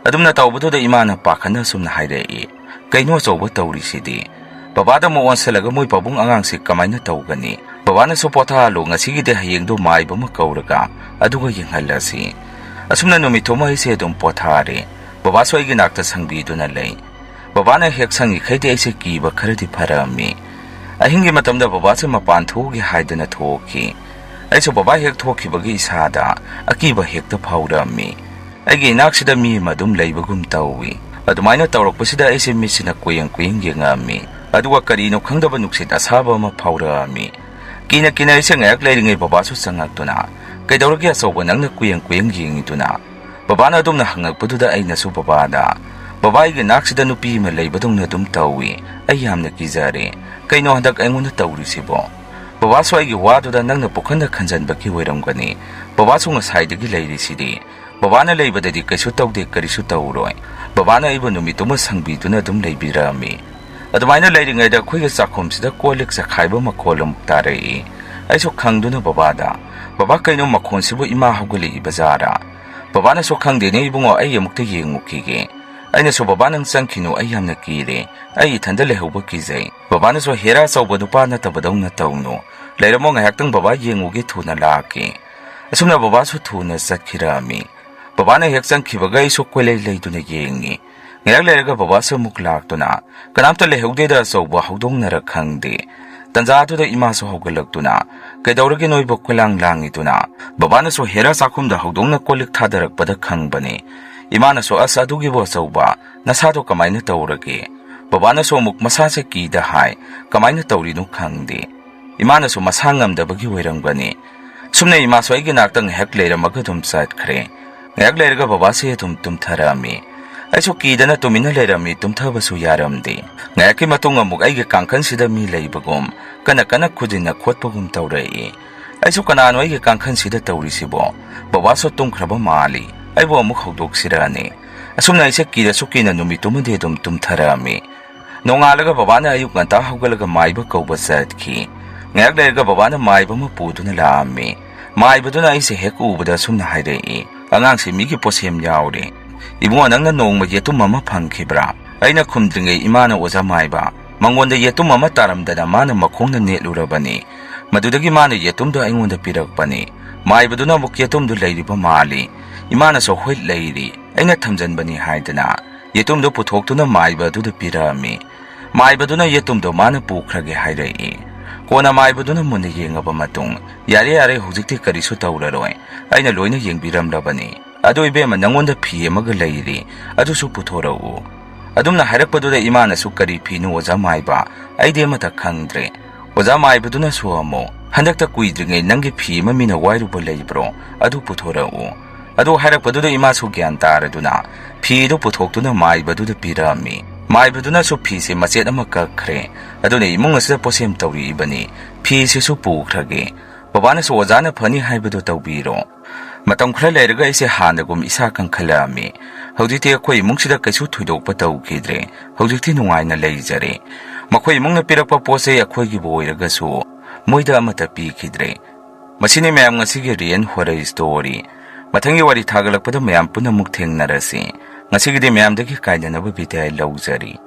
ꯑꯗꯨꯝꯅ ꯇꯧꯕꯗꯨꯗ ꯏꯃꯥꯅ ꯄꯥꯈꯠꯅ ꯑꯁꯨꯝꯅ ꯍꯥꯏꯔꯛꯏ, "ꯀꯩꯅꯣ ꯑꯆꯧꯕ ꯇꯧꯔꯤꯁꯤꯗꯤ? ꯕꯕꯥꯗ ꯑꯃꯨꯛ ꯑꯣꯟꯁꯜꯂꯒ ꯃꯣꯏ ꯄꯥꯕꯨꯡ ꯑꯉꯥꯡꯁꯤ ꯀꯃꯥꯏꯅ ꯇꯧꯒꯅꯤ? ꯕꯕꯥꯅꯁꯨ ꯄꯣꯊꯥꯍꯜꯂꯨ, ꯉꯁꯤꯒꯤꯗꯤ ꯍꯌꯦꯡꯗꯣ ꯃꯥꯏꯕ ꯑꯃ ꯀꯧꯔꯒ ꯑꯗꯨꯒ ꯌꯦꯡꯍꯜꯂꯁꯤ꯫" ꯑꯁꯨꯝꯅ ꯅꯨꯃꯤꯠꯇꯨꯃ ꯑꯩꯁꯦ ꯑꯗꯨꯝ ꯄꯣꯊꯥꯔꯦ꯫ ꯕꯕꯥꯁꯨ ꯑꯩꯒꯤ ꯅꯥꯛꯇ ꯁꯪꯕꯤꯗꯨꯅ ꯂꯩ꯫ ꯕꯕꯥꯅ ꯍꯦꯛ ꯁꯪꯉꯤꯈꯩꯗꯤ ꯑꯩꯁꯦ ꯀꯤꯕ ꯈꯔꯗꯤ ꯐꯔꯛꯑꯝꯃꯤ꯫ ꯑꯍꯤꯡꯒꯤ ꯃꯇꯝꯗ ꯕꯕꯥꯁꯦ ꯃꯄꯥꯟ ꯊꯣꯛꯎꯒꯦ ꯍꯥꯏꯗꯅ ꯊꯣꯛꯈꯤ꯫ ꯑꯩꯁꯨ ꯕꯕꯥ ꯍꯦꯛ ꯊꯣꯛꯈꯤꯕꯒꯤ ꯏꯁꯥꯗ ꯑꯀꯤꯕ ꯍꯦꯛꯇ ꯐꯥꯎꯔꯛꯑꯝꯃꯤ꯫ ꯑꯩꯒꯤ ꯏꯅꯥꯛꯁꯤꯗ ꯃꯤ ꯑꯃ ꯑꯗꯨꯝ ꯂꯩꯕꯒꯨꯝ ꯇꯧꯏ꯫ ꯑꯗꯨꯃꯥꯏꯅ ꯇꯧꯔꯛꯄꯁꯤꯗ ꯑꯩꯁꯦ ꯃꯤꯠꯁꯤꯅ ꯀꯨꯌꯦꯡ ꯀꯨꯌꯦꯡ ꯌꯦꯡꯉꯛꯑꯝꯃꯤ꯫ ꯑꯗꯨꯒ ꯀꯔꯤꯅꯣ ꯈꯪꯗꯕ ꯅꯨꯡꯁꯤꯠ ꯑꯁꯥꯕ ꯑꯃ ꯐꯥꯎꯔꯛꯑꯝꯃꯤ꯫ ꯀꯤꯅ ꯀꯤꯅ ꯑꯩꯁꯦ ꯉꯥꯏꯍꯥꯛ ꯂꯩꯔꯤꯉꯩ ꯕꯕꯥꯁꯨ ꯆꯪꯉꯛꯇꯨꯅ, "ꯀꯩꯗꯧꯔꯒꯦ ꯑꯆꯧꯕ, ꯅꯪꯅ ꯀꯨꯌꯦꯡ ꯀꯨꯌꯦꯡ ꯌꯦꯡꯉꯤꯗꯨꯅ?" ꯕꯕꯥꯅ ꯑꯗꯨꯝꯅ ꯍꯪꯉꯛꯄꯗꯨꯗ ꯑꯩꯅꯁꯨ ꯕꯕꯥꯗ, "ꯕꯕꯥ, ꯑꯩꯒꯤ ꯅꯥꯛꯁꯤꯗ ꯅꯨꯄꯤ ꯑꯃ ꯂꯩꯕꯗꯧꯅ ꯑꯗꯨꯝ ꯇꯧꯏ꯫ ꯑꯩ ꯌꯥꯝꯅ ꯀꯤꯖꯔꯦ꯫ ꯀꯩꯅꯣ ꯍꯟꯗꯛ ꯑꯩꯉꯣꯟꯗ ꯇꯧꯔꯤꯁꯤꯕꯣ?" ꯕꯕꯥꯁꯨ ꯑꯩꯒꯤ ꯋꯥꯗꯨꯗ, "ꯅꯪꯅ ꯄꯨꯈꯟꯗ ꯈꯟꯖꯟꯕꯒꯤ ꯑꯣꯏꯔꯝꯒꯅꯤ꯫ ꯕꯕꯥꯁꯨ ꯉꯁꯥꯏꯗꯒꯤ ꯂꯩꯔꯤꯁꯤꯗꯤ꯫ ꯕꯕꯥꯅ ꯂꯩꯕꯗꯗꯤ ꯀꯩꯁꯨ ꯇꯧꯗꯦ, ꯀꯔꯤꯁꯨ ꯇꯧꯔꯣꯏ꯫ ꯕꯕꯥꯅ ꯑꯩꯕꯨ ꯅꯨꯃꯤꯠꯇꯨꯃ ꯁꯪꯕꯤꯗꯨꯅ ꯑꯗꯨꯝ ꯂꯩꯕꯤꯔꯛꯑꯝꯃꯤ꯫" ꯑꯗꯨꯃꯥꯏꯅ ꯂꯩꯔꯤꯉꯩꯗ ꯑꯩꯈꯣꯏꯒꯤ ꯆꯥꯛꯈꯨꯝꯁꯤꯗ ꯀꯣꯜ ꯂꯤꯛ ꯆꯈꯥꯏꯕ ꯃꯈꯣꯜ ꯑꯃꯨꯛ ꯇꯥꯔꯛꯏ꯫ ꯑꯩꯁꯨ ꯈꯪꯗꯨꯅ ꯕꯕꯥꯗ, "ꯕꯕꯥ, ꯀꯩꯅꯣ ꯃꯈꯣꯟꯁꯤꯕꯨ? ꯏꯃꯥ ꯍꯧꯒꯠꯂꯛꯏꯕ ꯖꯥꯔꯥ?" ꯕꯕꯥꯅꯁꯨ, "ꯈꯪꯗꯦꯅꯦ ꯏꯕꯨꯡꯉꯣ, ꯑꯩ ꯑꯃꯨꯛꯇ ꯌꯦꯡꯉꯨꯈꯤꯒꯦ꯫" ꯑꯩꯅꯁꯨ, "ꯕꯕꯥ, ꯅꯪ ꯆꯪꯈꯤꯅꯨ, ꯑꯩ ꯌꯥꯝꯅ ꯀꯤꯔꯦ꯫ ꯑꯩ ꯏꯊꯟꯗ ꯂꯩꯍꯧꯕ ꯀꯤꯖꯩ꯫" ꯕꯕꯥꯅꯁꯨ, "ꯍꯦꯔꯥ, ꯑꯆꯧꯕ ꯅꯨꯄꯥ ꯅꯠꯇꯕꯗꯧꯅ ꯇꯧꯅꯨ꯫ ꯂꯩꯔꯝꯃꯣ, ꯉꯥꯏꯍꯥꯛꯇꯪ ꯕꯕꯥ ꯌꯦꯡꯉꯨꯒꯦ, ꯊꯨꯅ ꯂꯥꯛꯀꯦ꯫" ꯑꯁꯨꯝꯅ ꯕꯕꯥꯁꯨ ꯊꯨꯅ ꯆꯠꯈꯤꯔꯛꯑꯝꯃꯤ꯫ ꯕꯕꯥꯅ ꯍꯦꯛ ꯆꯪꯈꯤꯕꯒ ꯑꯩꯁꯨ ꯀꯣꯏꯂꯩ ꯂꯩꯗꯨꯅ ꯌꯦꯡꯉꯤ꯫ ꯉꯥꯏꯍꯥꯛ ꯂꯩꯔꯒ ꯕꯕꯥꯁꯨ ꯑꯃꯨꯛ ꯂꯥꯛꯇꯨꯅ, "ꯀꯅꯥꯝꯇ ꯂꯩꯍꯧꯗꯦꯗ ꯑꯆꯧꯕ, ꯍꯧꯗꯣꯡꯅꯔ ꯈꯪꯗꯦ"꯫ ꯇꯟꯖꯥꯗꯨꯗ ꯏꯃꯥꯁꯨ ꯍꯧꯒꯠꯂꯛꯇꯨꯅ, "ꯀꯩꯗꯧꯔꯒꯦ ꯅꯣꯏꯕꯨ ꯀꯣꯏꯂꯥꯡ ꯂꯥꯡꯉꯤꯗꯨꯅ?" ꯕꯕꯥꯅꯁꯨ, "ꯍꯦꯔꯥ ꯆꯥꯛꯈꯨꯝꯗ ꯍꯧꯗꯣꯡꯅ ꯀꯣꯜ ꯂꯤꯛ ꯊꯥꯗꯔꯛꯄꯗ ꯈꯪꯕꯅꯤ"꯫ ꯏꯃꯥꯅꯁꯨ, "ꯑꯁ, ꯑꯗꯨꯒꯤꯕꯨ ꯑꯆꯧꯕ, ꯅꯁꯥꯗꯣ ꯀꯃꯥꯏꯅ ꯇꯧꯔꯒꯦ?" ꯕꯕꯥꯅꯁꯨ ꯑꯃꯨꯛ ꯃꯁꯥꯁꯦ ꯀꯤꯗ ꯍꯥꯏ, "ꯀꯃꯥꯏꯅ ꯇꯧꯔꯤꯅꯣ ꯈꯪꯗꯦ"꯫ ꯏꯃꯥꯅꯁꯨ ꯃꯁꯥ ꯉꯝꯗꯕꯒꯤ ꯑꯣꯏꯔꯝꯒꯅꯤ꯫ ꯁꯨꯝꯅ ꯏꯃꯥꯁꯨ ꯑꯩꯒꯤ ꯅꯥꯛꯇ ꯉꯥꯏꯍꯥꯛ ꯂꯩꯔꯝꯃꯒ ꯑꯗꯨꯝ ꯆꯠꯈ꯭ꯔꯦ꯫ ꯉꯥꯏꯍꯥꯛ ꯂꯩꯔꯒ ꯕꯕꯥꯁꯦ ꯑꯗꯨꯝ ꯇꯨꯝꯊꯔꯛꯑꯝꯃꯤ꯫ ꯑꯩꯁꯨ ꯀꯤꯗꯅ ꯇꯨꯃꯤꯟꯅ ꯂꯩꯔꯝꯃꯤ, ꯇꯨꯝꯊꯕꯁꯨ ꯌꯥꯔꯝꯗꯦ꯫ ꯉꯥꯏꯍꯥꯛꯀꯤ ꯃꯇꯨꯡ ꯑꯃꯨꯛ ꯑꯩꯒꯤ ꯀꯥꯡꯈꯟꯁꯤꯗ ꯃꯤ ꯂꯩꯕꯒꯨꯝ, ꯀꯟꯅ ꯀꯟꯅ ꯈꯨꯖꯤꯟꯅ ꯈꯣꯠꯄꯒꯨꯝ ꯇꯧꯔꯛꯏ꯫ ꯑꯩꯁꯨ, "ꯀꯅꯥꯅꯣ ꯑꯩꯒꯤ ꯀꯥꯡꯈꯟꯁꯤꯗ ꯇꯧꯔꯤꯁꯤꯕꯣ? ꯕꯕꯥꯁꯨ ꯇꯨꯝꯈ꯭ꯔꯕ ꯃꯥꯜꯂꯤ, ꯑꯩꯕꯨ ꯑꯃꯨꯛ ꯍꯧꯗꯣꯛꯁꯤꯔꯅꯦ?" ꯑꯁꯨꯝꯅ ꯑꯩꯁꯦ ꯀꯤꯔꯁꯨ ꯀꯤꯅ ꯅꯨꯃꯤꯠꯇꯨꯃꯗꯤ ꯑꯗꯨꯝ ꯇꯨꯝꯊꯔꯛꯑꯝꯃꯤ꯫ ꯅꯣꯡꯉꯥꯜꯂꯒ ꯕꯕꯥꯅ ꯑꯌꯨꯛ ꯉꯟꯇꯥ ꯍꯧꯒꯠꯂꯒ ꯃꯥꯏꯕ ꯀꯧꯕ ꯆꯠꯈꯤ꯫ ꯉꯥꯏꯍꯥꯛ ꯂꯩꯔꯒ ꯕꯕꯥꯅ ꯃꯥꯏꯕ ꯑꯃ ꯄꯨꯗꯨꯅ ꯂꯥꯛꯑꯝꯃꯤ꯫ ꯃꯥꯏꯕꯗꯨꯅ ꯑꯩꯁꯦ ꯍꯦꯛ ꯎꯕꯗ ꯑꯁꯨꯝꯅ ꯍꯥꯏꯔꯛꯏ, "ꯑꯉꯥꯡꯁꯦ ꯃꯤꯒꯤ ꯄꯣꯠꯁꯦꯝ ꯌꯥꯎꯔꯦ꯫ ꯏꯕꯨꯡꯉꯣ, ꯅꯪꯅ ꯅꯣꯡꯃ ꯌꯦꯇꯨꯝ ꯑꯃ ꯐꯪꯈꯤꯕ꯭ꯔꯥ?" ꯑꯩꯅ ꯈꯨꯝꯗ꯭ꯔꯤꯉꯩ ꯏꯃꯥꯅ ꯑꯣꯖꯥ ꯃꯥꯏꯕ ꯃꯉꯣꯟꯗ ꯌꯦꯇꯨꯝ ꯑꯃ ꯇꯥꯔꯝꯗꯅ ꯃꯥꯅ ꯃꯈꯣꯡꯅ ꯅꯦꯠꯂꯨꯔꯕꯅꯤ꯫ ꯃꯗꯨꯗꯒꯤ ꯃꯥꯅ ꯌꯦꯇꯨꯝꯗꯨ ꯑꯩꯉꯣꯟꯗ ꯄꯤꯔꯛꯄꯅꯤ꯫ ꯃꯥꯏꯕꯗꯨꯅ ꯑꯃꯨꯛ ꯌꯦꯇꯨꯝꯗꯨ ꯂꯩꯔꯤꯕ ꯃꯥꯜꯂꯤ꯫ ꯏꯃꯥꯅꯁꯨ, "ꯍꯣꯏ, ꯂꯩꯔꯤ, ꯑꯩꯅ ꯊꯝꯖꯟꯕꯅꯤ" ꯍꯥꯏꯗꯅ ꯌꯦꯇꯨꯝꯗꯨ ꯄꯨꯊꯣꯛꯇꯨꯅ ꯃꯥꯏꯕ ꯑꯗꯨꯗ ꯄꯤꯔꯛꯑꯝꯃꯤ꯫ ꯃꯥꯏꯕꯗꯨꯅ ꯌꯦꯇꯨꯝꯗꯣ ꯃꯥꯅ ꯄꯨꯈ꯭ꯔꯒꯦ ꯍꯥꯏꯔꯛꯏ꯫ ꯀꯣꯟꯅ ꯃꯥꯏꯕꯗꯨꯅ ꯃꯨꯟꯅ ꯌꯦꯡꯉꯕ ꯃꯇꯨꯡ, "ꯌꯥꯔꯦ, ꯌꯥꯔꯦ, ꯍꯧꯖꯤꯛꯇꯤ ꯀꯔꯤꯁꯨ ꯇꯧꯔꯔꯣꯏ꯫ ꯑꯩꯅ ꯂꯣꯏꯅ ꯌꯦꯡꯕꯤꯔꯝꯂꯕꯅꯤ꯫ ꯑꯗꯨ ꯏꯕꯦꯝꯃ, ꯅꯪꯉꯣꯟꯗ ꯐꯤ ꯑꯃꯒ ꯂꯩꯔꯤ, ꯑꯗꯨꯁꯨ ꯄꯨꯊꯣꯔꯛꯎ"꯫ ꯑꯗꯨꯝꯅ ꯍꯥꯏꯔꯛꯄꯗꯨꯗ ꯏꯃꯥꯅꯁꯨ, "ꯀꯔꯤ ꯐꯤꯅꯣ ꯑꯣꯖꯥ ꯃꯥꯏꯕ? ꯑꯩꯗꯤ ꯑꯃꯠꯇ ꯈꯪꯗ꯭ꯔꯦ"꯫ ꯑꯣꯖꯥ ꯃꯥꯏꯕꯗꯨꯅꯁꯨ ꯑꯃꯨꯛ, "ꯍꯟꯗꯛꯇ ꯀꯨꯏꯗ꯭ꯔꯤꯉꯩ ꯅꯪꯒꯤ ꯐꯤ ꯑꯃ ꯃꯤꯅ ꯋꯥꯏꯔꯨꯕ ꯂꯩꯕ꯭ꯔꯣ? ꯑꯗꯨ ꯄꯨꯊꯣꯔꯛꯎ"꯫ ꯑꯗꯨ ꯍꯥꯏꯔꯛꯄꯗꯨꯗ ꯏꯃꯥꯁꯨ ꯒ꯭ꯌꯥꯟ ꯇꯥꯔꯗꯨꯅ ꯐꯤꯗꯨ ꯄꯨꯊꯣꯛꯇꯨꯅ ꯃꯥꯏꯕꯗꯨꯗ ꯄꯤꯔꯛꯑꯝꯃꯤ꯫ ꯃꯥꯏꯕꯗꯨꯅꯁꯨ ꯐꯤꯁꯦ ꯃꯆꯦꯠ ꯑꯃ ꯀꯛꯈ꯭ꯔꯦ꯫ ꯑꯗꯨꯅ ꯏꯃꯨꯡ ꯑꯁꯤꯗ ꯄꯣꯠꯁꯦꯝ ꯇꯧꯔꯤꯕꯅꯤ꯫ ꯐꯤꯁꯤꯁꯨ ꯄꯨꯈ꯭ꯔꯒꯦ꯫ ꯕꯕꯥꯅꯁꯨ ꯑꯣꯖꯥꯅ ꯐꯅꯤ ꯍꯥꯏꯕꯗꯨ ꯇꯧꯕꯤꯔꯣ꯫ ꯃꯇꯝ ꯈꯔ ꯂꯩꯔꯒ ꯑꯩꯁꯦ ꯍꯥꯟꯅꯒꯨꯝ ꯏꯁꯥ ꯀꯟꯈꯠꯂꯛꯑꯝꯃꯤ꯫ ꯍꯧꯖꯤꯛꯇꯤ ꯑꯩꯈꯣꯏ ꯏꯃꯨꯡꯁꯤꯗ ꯀꯩꯁꯨ ꯊꯣꯏꯗꯣꯛꯄ ꯇꯧꯈꯤꯗ꯭ꯔꯦ꯫ ꯍꯧꯖꯤꯛꯇꯤ ꯅꯨꯡꯉꯥꯏꯅ ꯂꯩꯖꯔꯦ꯫ ꯃꯈꯣꯏ ꯏꯃꯨꯡꯅ ꯄꯤꯔꯛꯄ ꯄꯣꯠ ꯆꯩ ꯑꯩꯈꯣꯏꯒꯤꯕꯨ ꯑꯣꯏꯔꯒꯁꯨ ꯃꯣꯏꯗ ꯑꯃꯠꯇ ꯄꯤꯈꯤꯗ꯭ꯔꯦ꯫ ꯃꯁꯤꯅꯤ ꯃꯌꯥꯝ ꯉꯁꯤꯒꯤ Real Horror Story꯫ ꯃꯊꯪꯒꯤ ꯋꯥꯔꯤ ꯊꯥꯒꯠꯂꯛꯄꯗ ꯃꯌꯥꯝ ꯄꯨꯟꯅ ꯑꯃꯨꯛ ꯊꯦꯡꯅꯔꯁꯤ꯫ ꯉꯁꯤꯒꯤꯗꯤ ꯃꯌꯥꯝꯗꯒꯤ ꯀꯥꯏꯅꯅꯕ ꯕꯤꯗꯥꯏ ꯂꯧꯖꯔꯤ꯫